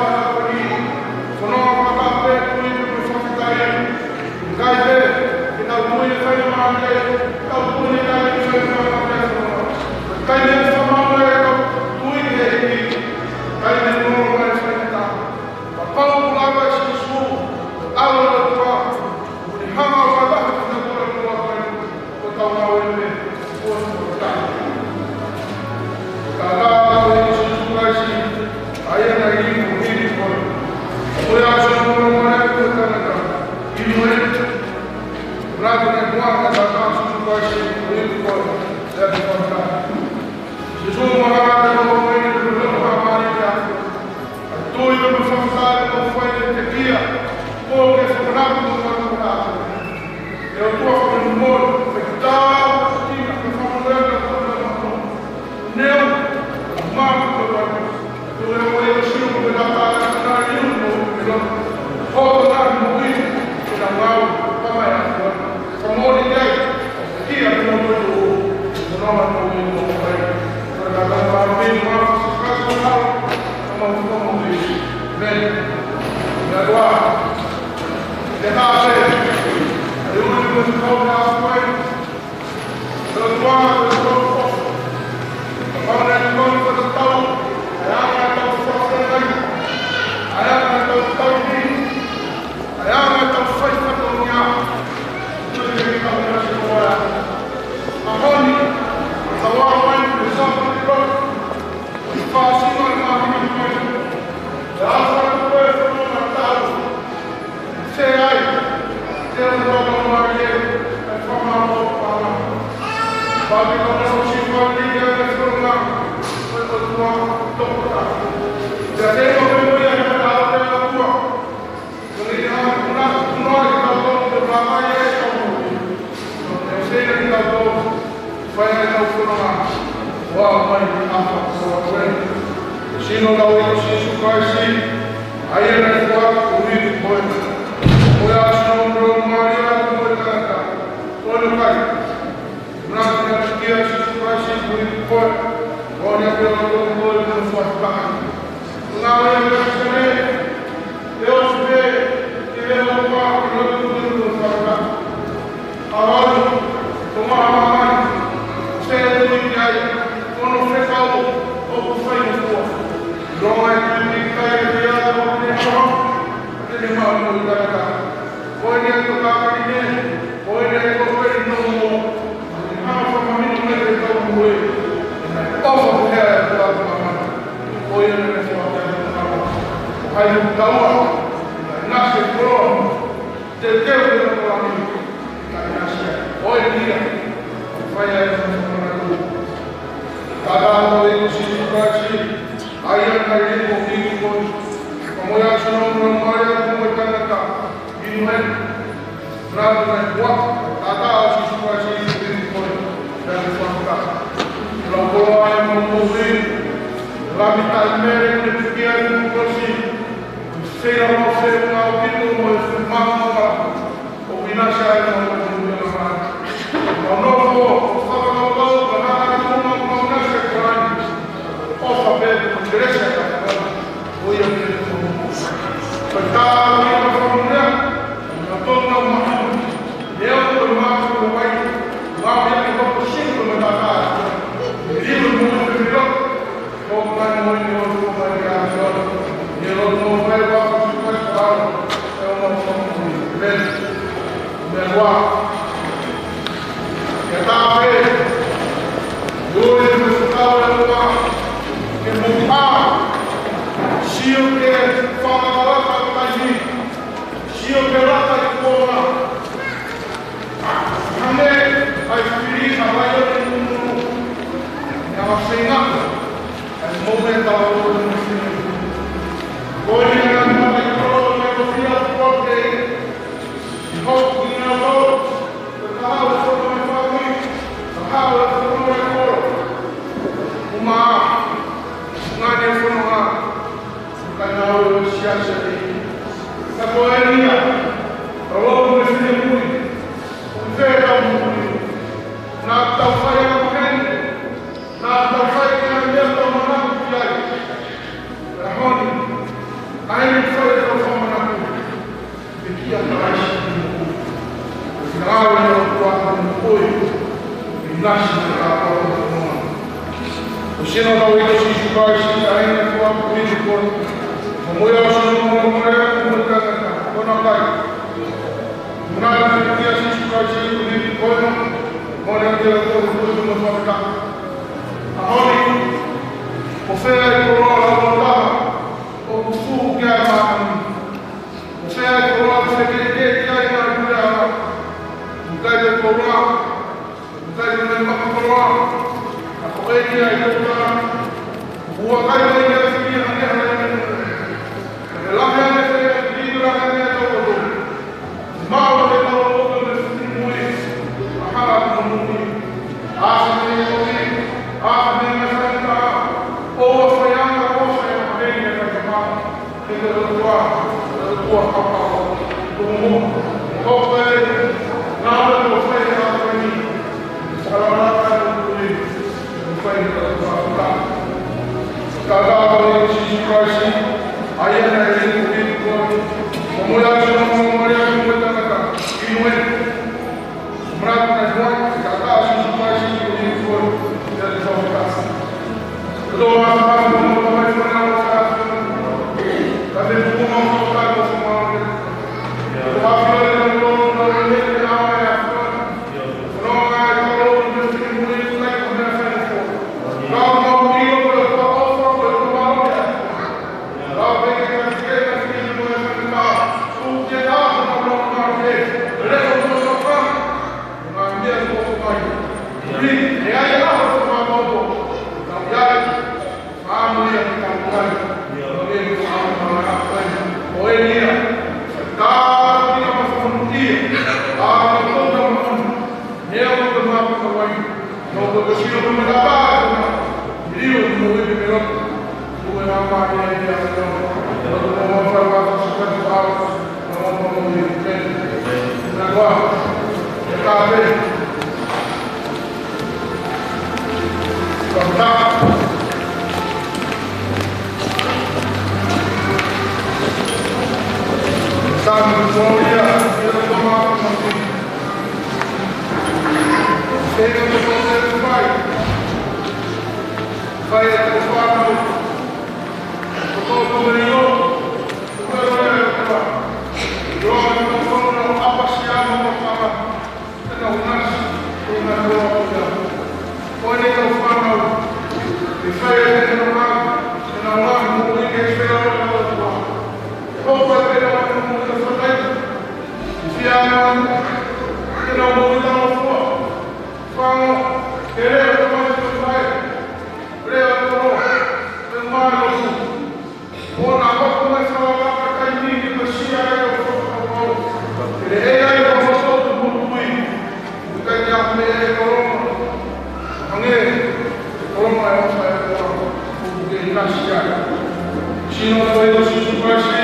ʻaho ko eni, fononga fakataha pē, tui pē mo e fakafetaʻi. ʻIkai pē ke tau tui ʻe fai ʻa māmani, tau tui ʻe ʻikai ke fai ʻa māmani, ʻikai ke fai ʻa māmani, tau tui ʻe ʻikai, ʻikai ke nonga mai fai ʻa māmani. Kapau ʻoku lava ʻe Sīsū, ʻalu ʻa e ʻOtua, ʻo ne hanga ʻo fakataha kinautolu ʻi he ʻOtua ko eni, ko e kau ngāue pē, ko e ʻOtua. Ka ka ko e Sīsū Kalaisi, ʻa ia naʻe ʻi he hili ko ē. Ko ia ʻoku sio mo e moana ko e tangata, ʻi he moana, ʻoku ne moana ka ka Sīsū Kalaisi, ʻi he ko ē, ʻe ʻi fakataha. Sīsū, mahalo te mou ʻilo ʻoku mou ʻi he ʻOtua, mahalo te mou ʻi he ʻOtua. ʻA e tui mo e fakafetaʻi ʻoku fai ʻe he tekia, ʻoku ke fakamanatu mo e fakafetaʻi. ʻE ʻOtua, fakamolemole, fai tau, tina, ke fakamolemole, fakamolemole. Neu, māku ko e wai. Tui ʻoku ʻi ai ʻa Sīsū, ko e lata, ʻa e tana iu, mo e lata. Hoto na mo i, ke na mau, pama ia, fakamolemole ia. Kia kimoutolu, ko e nonga moʻui mo e ʻai. Ko e kātaki ʻa e ʻEiki ko Sīsū Kalaisi ko e ʻAlo, ko homau Fakamoʻui. ʻĒmeni. Meʻa koā. Te hape. ʻE ui ko e kau meʻa ko ē. Ko e tuanga ko e kau ko. Kapau naʻe tuanga ko e tau. ʻE anga ʻetau fakafetaʻi. ʻE anga ʻetau tauhi. ʻE anga ʻetau fai fatongia. Tui ke tau meʻa si koa. ʻAho ni, tau ʻalu mai ki he Sāpate Lotu. Ko e fāsino ʻe māhina mai. ʻE ʻalu atu ko e fononga tau. Sē ai. Te u tau mai e. ʻE whama o pama. Pāpi ko na so si wali ke ʻe fononga. Ko e ʻOtua tokota. Te te o pe mo ia ka tau te ʻOtua. Sino lau ʻo Sīsū Kalaisi, ʻa ia naʻe foaki ko e uiuiʻi ko ē. Ko ia sino lau Maria ko e tangata, ko e kai. Manatu naʻe kia Sīsū Kalaisi ko e uiuiʻi ko ē. Ko ia ko e uiuiʻi ko e tangata. Ngāue ʻa e Kalaisi, ʻe ʻosi pē, ke lea ʻo pā, ke lea ʻo pā, ke lea ʻo pā. ʻAlu, ko maha mai, se tui ki ai, ko hono fekau, ʻoku fai ʻe he ʻOtua. Longa e tui ki ai, ʻe ia, ʻo te maha, te ne maha mo i tangata. Ko eni ʻa e tokāteline, ko eni ʻa e tokāteline no mo, ʻa e hanga fakamahino mai ke tau mo e, ʻa e ʻofa ko ē ʻa e ʻOtua ki māmani. Ko ia naʻe foaki ʻa e tokāteline. ʻOku ʻi ai ʻa e tauʻa, ʻa e ngaahi koloa, te te u te koloa ni, ʻa e ngaahi, ko eni ia, fai ai ʻa e tokāteline. Taʻataʻa ʻo e ʻEiki ko Sīsū Kalaisi, ʻa ia naʻe liliu ʻi he uike ko eni. Ko e moʻui ʻa e ʻOtua ʻoku ne ʻomai ʻa e moʻui taʻengata. Inu ē, naʻa nau ua, taʻataʻa ʻo Sīsū Kalaisi ʻi he uike ko eni. Naʻa nau fakataha. Lau koloa ʻa e moʻui, Lami taʻemele ʻoku ne pekia ʻi he kolosi. Sila mo se ʻaupito mo e fumanga. ʻOku ʻinasi ai ʻa e moʻui ʻa e ʻOtua. Mau nofo, ʻo fakakaukau, ka naʻa ʻoku mau ʻinasi ai ko eni. ʻOfa pē, kelesi ʻa e ʻOtua. ʻO ia pē ko e tā ʻo ia ka fakamulea, ka tō na mahu. Leo ko e māku ko vai, mau ia ke hoko siku ko e matātā. Liu mo e pepelo. Ko e moʻui ni ʻoku ʻomai ʻe he ʻOtua. ʻI he loto mo e fai ʻa Sīsū Kalaisi, ʻa e ʻOtua Māfimafi. Amen. Meʻa ua. Ke tā pē. Loi mo e fekau ʻa e ʻOtua. Ke mou pā. Sio ke fakalakalaka ʻi he taimi. Sio ke laka ʻi he kuonga. Hangē ʻa e fili ʻa e laione ʻi he nunu. Naʻa ma feinga. ʻA e moʻui ʻa e tau ʻo e moʻui. Ko ia naʻa ma fai kolo, naʻa ma fai kolo ke. ʻI hoku ʻi ngā kolo. Ko e kahaʻu ʻo e fono ʻa e fāmili. Kahaʻu ʻo e fono ʻa e kolo. Uma. Ngani ʻa e fono ʻa. Ka naʻa ʻo e siasi ni. Ka ko e ia. Ka ʻoku ou finemui. ʻOku fē tau moʻui. Naʻa tau fai ʻa maheni. Naʻa tau fai ki ha meʻa tau manako ki ai. Ka honi. ʻA ia ʻoku fai tau fakamanako. Pekia Kalaisi. Ko e finangalo ʻo e ʻOtua ko e moʻui. ʻInasi mo e kātoa ʻo e moʻui. Ko sino tau ʻi he Sīsū Kalaisi, ʻa ia ko e moʻui ko e moʻui ʻa e ʻOtua, moʻui ʻa e ʻOtua, moʻui ʻa e ʻOtua, ko na kai. Muna na kia Sīsū Kalaisi, ko ni ko e moʻui ʻa e ʻOtua, ko e moʻui ʻa e ʻOtua. ʻAho ni, ko fē ʻa e koloa ʻo e ʻOtua, ʻoku fuʻu kia māmani. Ko fē ʻa e koloa ʻoku fekete ki ai ʻa e ʻOtua. ʻOku ʻikai ko e koloa, ʻoku ʻikai ko e maka koloa. Ka ko e ʻEiki ʻa e ʻOtua. ʻOku ʻikai ko e ʻEiki ʻa e fili ʻa e ʻEiki. Ka ke lahi ange fē ʻa e fili ʻa e ʻEiki ʻa e ʻOtua. Mau te mau ʻoku ne fili mui. ʻA hala ko mui. ʻA fili mui. ʻA fili mui. ʻO fai anga, ʻo fai anga, ʻo fai anga. He ko e ʻOtua, ko e ʻOtua papa, ko mo, ko e, ngā ʻoku fai ʻa e ʻaho ni, fakalāngilangi ʻa e ʻOtua, ko e fai ʻa e ʻOtua papa. Taʻataʻa ʻo Sīsū Kalaisi, ʻa ia naʻe liliu ʻi he uike ko eni, ko e moʻui ʻa e ʻOtua, ko e moʻui ʻa e ʻOtua, inu ē. ʻIo, ko Sīsū Kalaisi,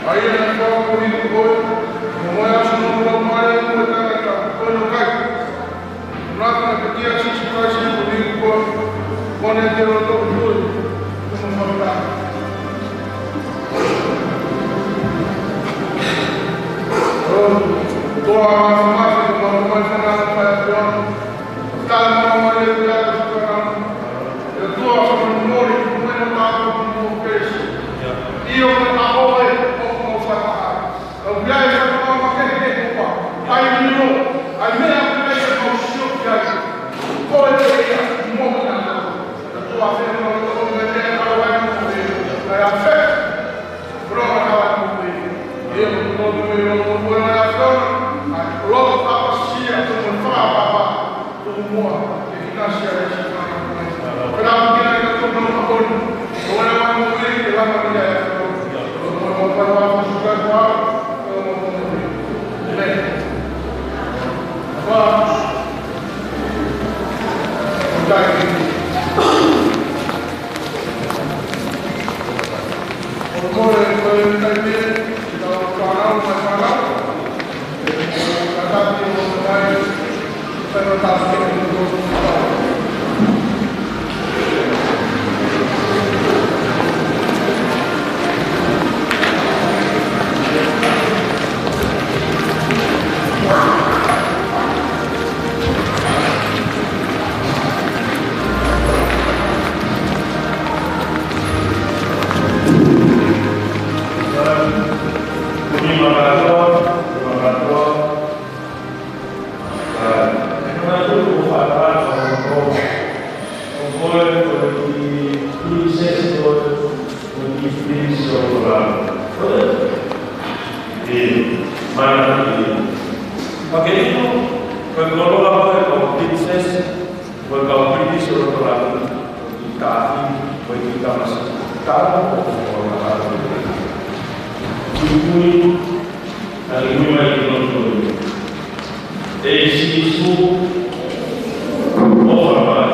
ʻa ia naʻe fakamoʻui koe, mo e ʻAlo ʻo e Laumālie Māʻoniʻoni, ko e tangata, ko e nokai. Naʻa ke pekia Sīsū Kalaisi, ko e koe, ko ne te loto ui, ko no mata. ʻOtua Māfimafi, ko e mau mai fana, fai atu. Tala mau mai e ʻOtua Māfimafi. E ʻOtua Māfimafi, ko e mau mai fana, ʻio, ko e ʻaho ē ʻoku mau fakahā. Ka ʻoku ʻi ai e fakamaama kehekehe ʻoku ʻai ʻi muʻa. ʻAi meʻa ʻoku ʻikai ke mau sio ki ai. Ko e te ia mo na. Ka ʻoku ʻafē mau tō mai meʻa ʻa e ʻai mo e. Ka ʻafē. Ko e ʻai mo e. Ia, ko e ʻai mo e. Ko e ʻai mo e. ʻE Sīsū, ʻofa mai.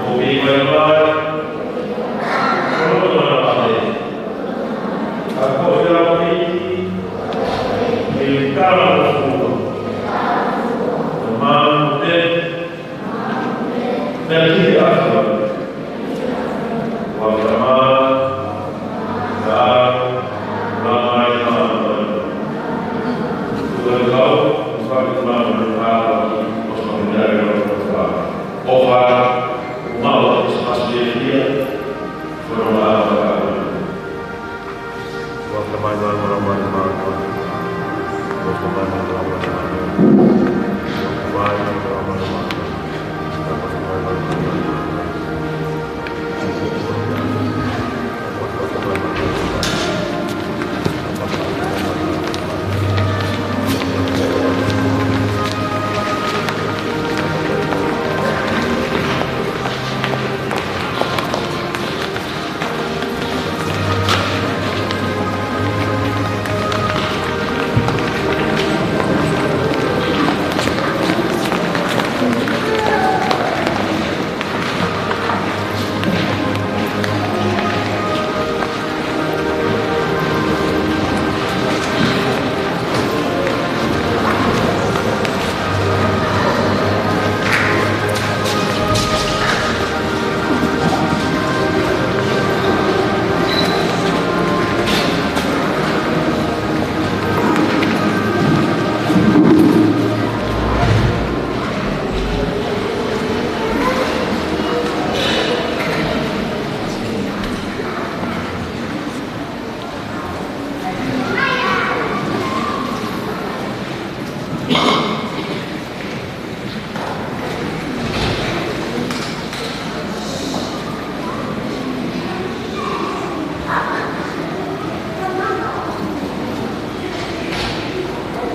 ʻOfa mai. ʻOfa mai. ʻA ko ia ʻi he kala o fua. Māmā te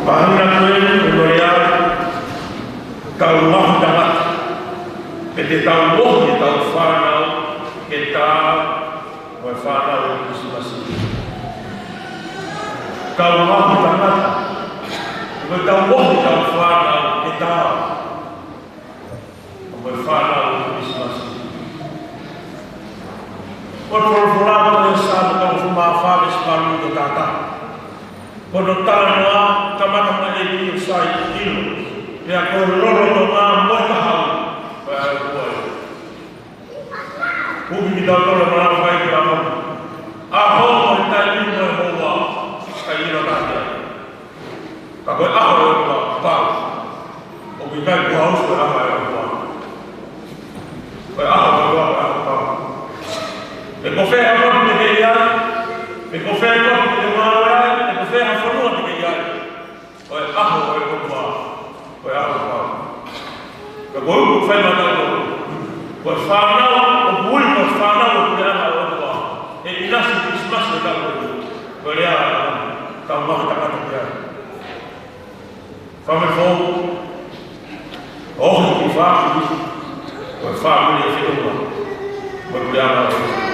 Pāhina ko eni, ko e loi ʻa e tau mahu tangata. Pea te tau ʻohi ʻetau fānau ke tā mo e fānau ʻo Kilisimasi. Tau mahu tangata. Ko e tau ʻohi ʻetau fānau ke tā mo e fānau ʻo Kilisimasi. Ko e folofola ko e Fā veesi valu ki he taha taha. Ko hono talanoa, kamata mo e ʻEiki ʻo sai ʻilo. Pea ko e lolotonga mo e kahaʻu, ko e ʻOtua ia. Ui kitautolu ʻe he malanga fai ki he ʻaho. ʻAho mo e taimi mo e houa, ʻikai ʻilo ha taha ia. Ka ko e ʻaho ʻo e ʻOtua pau. ʻOku ʻikai ko ha usu e ʻaho ʻo e ʻOtua. Ko e ʻaho ʻo e ʻOtua, ko e ʻaho pau. Pe ko fē ha potu te ke ʻi ai, pe ko fē potu te ke ngāue ai, pe ko fē ha fonua te ke ʻi ai, ko e ʻaho ʻo e ʻOtua, ko e ʻaho pau. Ka ko e ʻuhinga ʻoku fai mai ʻe he ʻOtua, ko e fānau, ʻoku ui ko e fānau ʻo e puleʻanga ʻo e ʻOtua, he ʻinasi Kilisimasi ʻo e taʻu ko eni, ko e lea ʻa e ʻOtua, tau maʻu e tangata ki ai. Fāmili foʻou, ohi ki he fāmili, ko e fāmili ʻo e feʻunga, ko e puleʻanga ʻo e ʻOtua.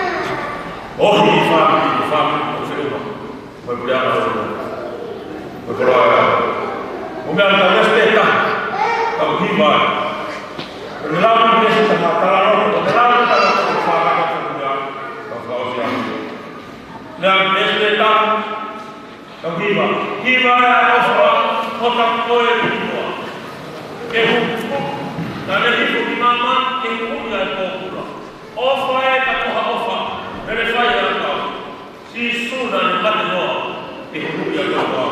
Ohi ki he fāmili, ko e fāmili ʻo e feʻunga, ko e puleʻanga ʻo e ʻOtua. Ko e koloa ē. Ko e meʻa ʻoku tau veesi pē taha, tau hiva ai. Ko e lau ki he veesi taha, talanoa, ko e lau ki he talanoa, ko e fānau, ko e puleʻanga, ko e fakaʻosi ʻa e. Lau ki he veesi pē taha, tau hiva. Hiva ʻa e ʻofa ʻo ka ko e ʻOtua. Ke huku, naʻa ne hifo ki māmani ke huku ʻa e pōpula. ʻOfa ē ka ko ha ʻofa, mele fai ʻa e kau. Sīsū naʻa ne mate noa, ke huku ʻa e kau.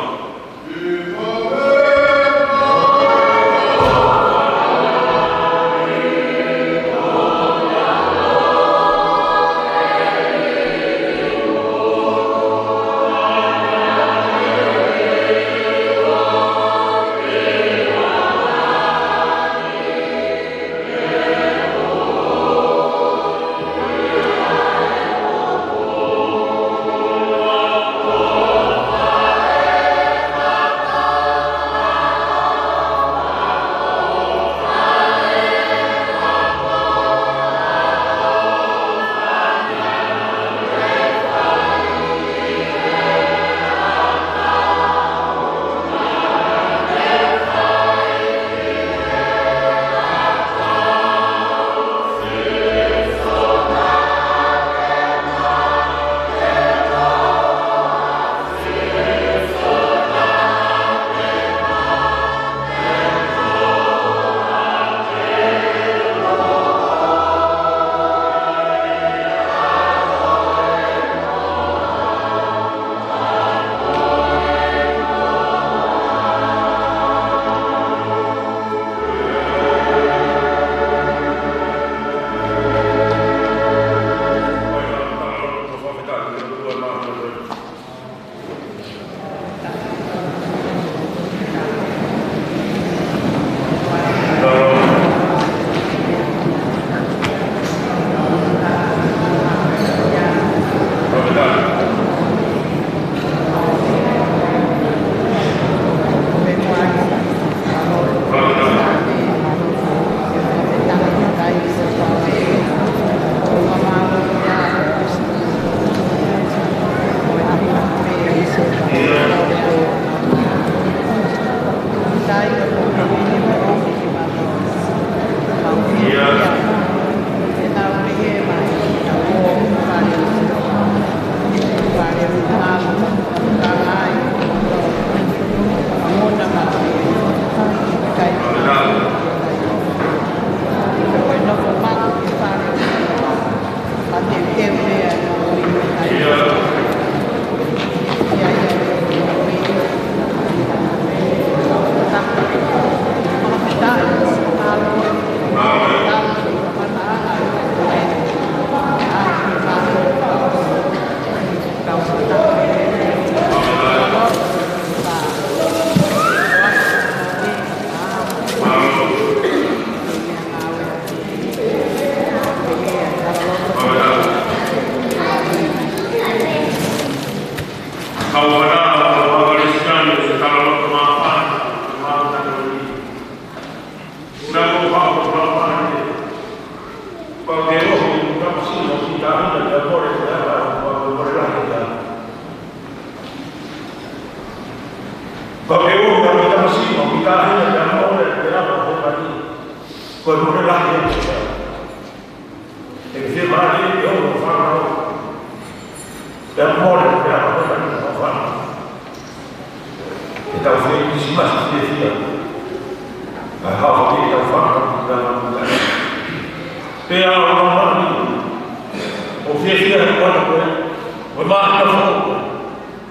Pau ke ohi ʻa e tamasiʻi mo e kiʻi taʻahine pea mole, pea mole, pau ke mole lahi ia. Pau ke ohi ʻa e tamasiʻi mo e kiʻi taʻahine pea mole, pea mole, pea mole lahi ia. ʻE ke fiemaʻu ke ohi ʻa e fānau. Pea mole, Fiefia he kuata ko ē, ko e māhina foʻou ko ē,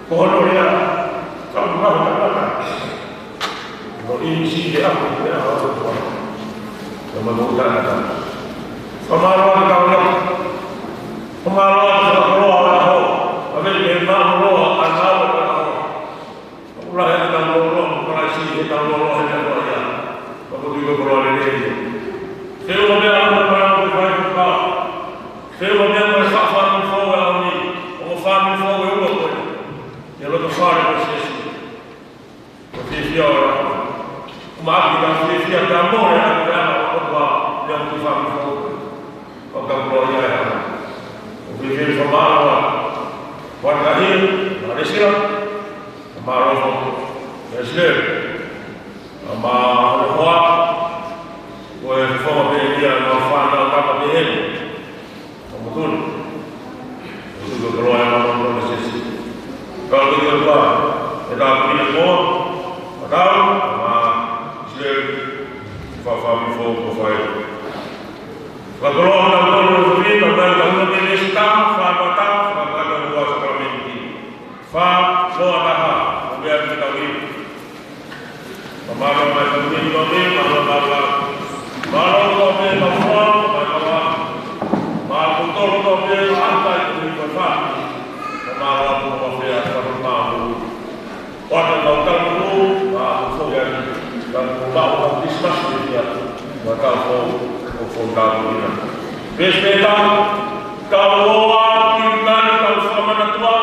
ko hono lea, ka u mahu na kata. No i si ke aku i te aha o te kua. Ko ma ko ta kata. Ko mālō atu ka ula. Ko mālō atu ka koloa ʻa ho. A me ke mālō ʻa nau ka ho. Ko ula he tau lolo, ko la si he tau lolo he tau ia. Ko ko tui ko koloa le le. Te ua mea ʻa ko ma ko fai ko ka. Te ua mea ko e fa fa mi fo ʻa ni. ʻO fa mi fo e ua ko ē. Ke loto fale ko Sēsū. Ko fiefia ʻo e ʻaho. Ko ma ki ka fiefia ka mole ʻa ko e ʻaho ʻo e ʻOtua, pea ko e fa mi fo. ʻO ka koloa ia e ʻaho. Ko fiefia fa mālō ʻa. Wan ka hi, ma le sila. Mālō fo. Le sila. Ma le hoa. Ko e fo ma pe ia, ma fa na ka ma pe he. Ka mutulu. Mutulu ko loa e mama ko le sesi. Ka o te kua. E ta pina ko. Ma tau. Ma sile. Fa fa mi fo ko fai. Ka koloa na ko lo fi ka mai ka lo ke le sta. Fa ma ta. Fa ma ta ko sakramenti. Fa, loa taha, o mea ki tau iwi. Ka mālō mai tau iwi tau iwi, mālō tau la. Mālō tau pē tau fua, mai tau la. Mālō tau tau pē, ata i tau iwi tau fa. Ka mālō atu tau pē, ata tau mālō. Wata tau tau tau, ā, tau fua ia. Tau tau tau Christmas, ia. Wata tau fua, tau fua tau ia. Pēsipētā, tau ō atu ki Kani, tau fakamanatua.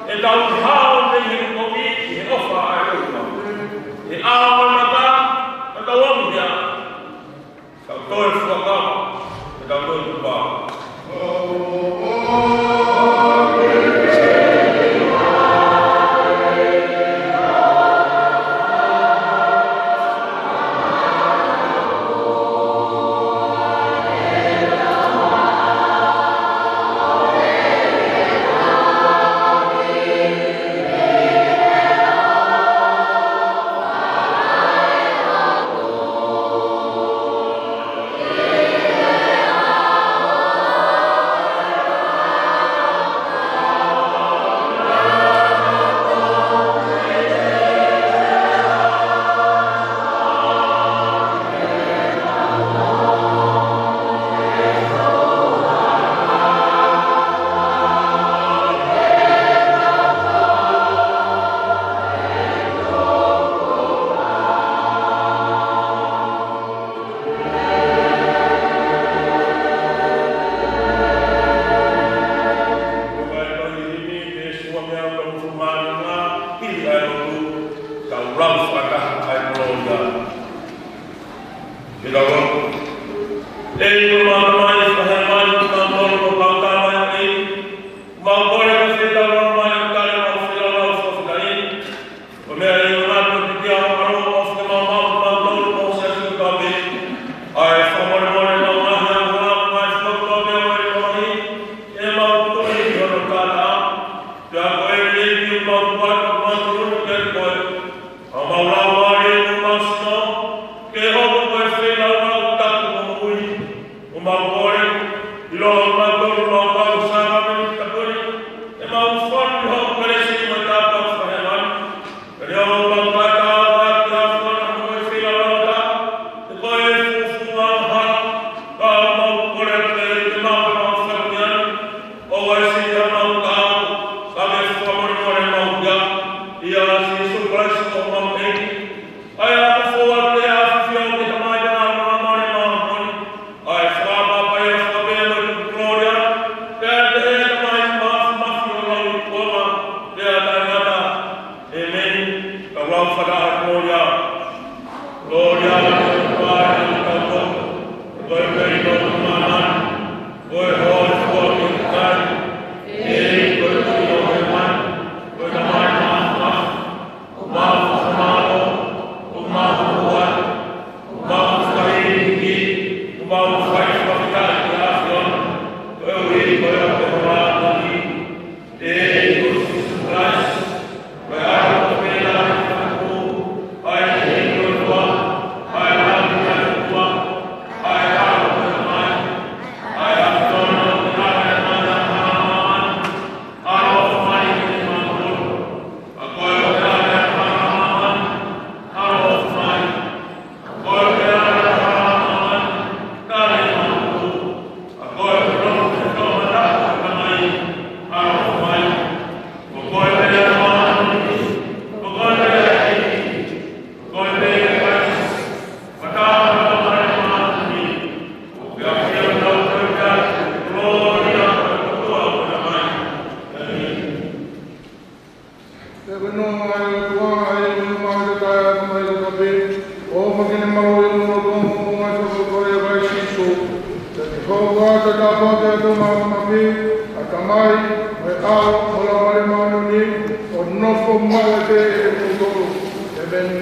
ʻE tau hao mei he kovi, ʻi he ʻofa ʻa e ʻOtua. ʻE ʻaonga mata, ʻe tau ongi ia. Tau toe fuakava, ʻe tau toe tupa. Ke tau lau. ʻE ʻi ko māmani ʻi he māmani, ko māmani ko kautama ʻi. Mau kole ke fetau māmani ʻo tale mau fila mau fofilai. Ko mea ʻi o natu ki kia o karo o fika mau mau mau tau ko se su ka me. ʻAi fakamolemole mau mahi a kala mai fakamolemole mai. ʻE mau tui ki hono tata. Pea ko e lelei ki mau kuat mau tui ki koe. ʻA mau lau ʻa e ʻū masino, ke hoko ko e fenau mau tapu mo mui. ʻO mau kole, ʻi loto mau tolu mau kau sākame ni tapuni, ʻe mau fonu ʻi hoʻo kelesi mo e tāpuaki fakahēvani. Pea ʻi hoʻo mau kaitau ʻa ki ha fona mo e fila lau ta, ʻe ko e fufu mau ha, ka mau kole ke te mau mau fonu ʻi ai. ʻO ʻai siʻi ʻa mau tau, ka ke fakamolemole mau ia, ʻia Sīsū Kalaisi ko homau ʻEiki. ʻAi ʻa ko fua te a fifio ke tamai ʻa mau mole mau moni. ʻAi fua papa ia fua pea mo e tuku koloa, pea te he tamai mafi mafi ʻo lau i kuama. Ko e tāpuaki ʻa e Tamai, ʻa e Tamai, mo e ʻAlo, mo e Laumālie Māʻoniʻoni, ʻo nofo maʻu pē ʻiate kimoutolu. ʻĒmeni.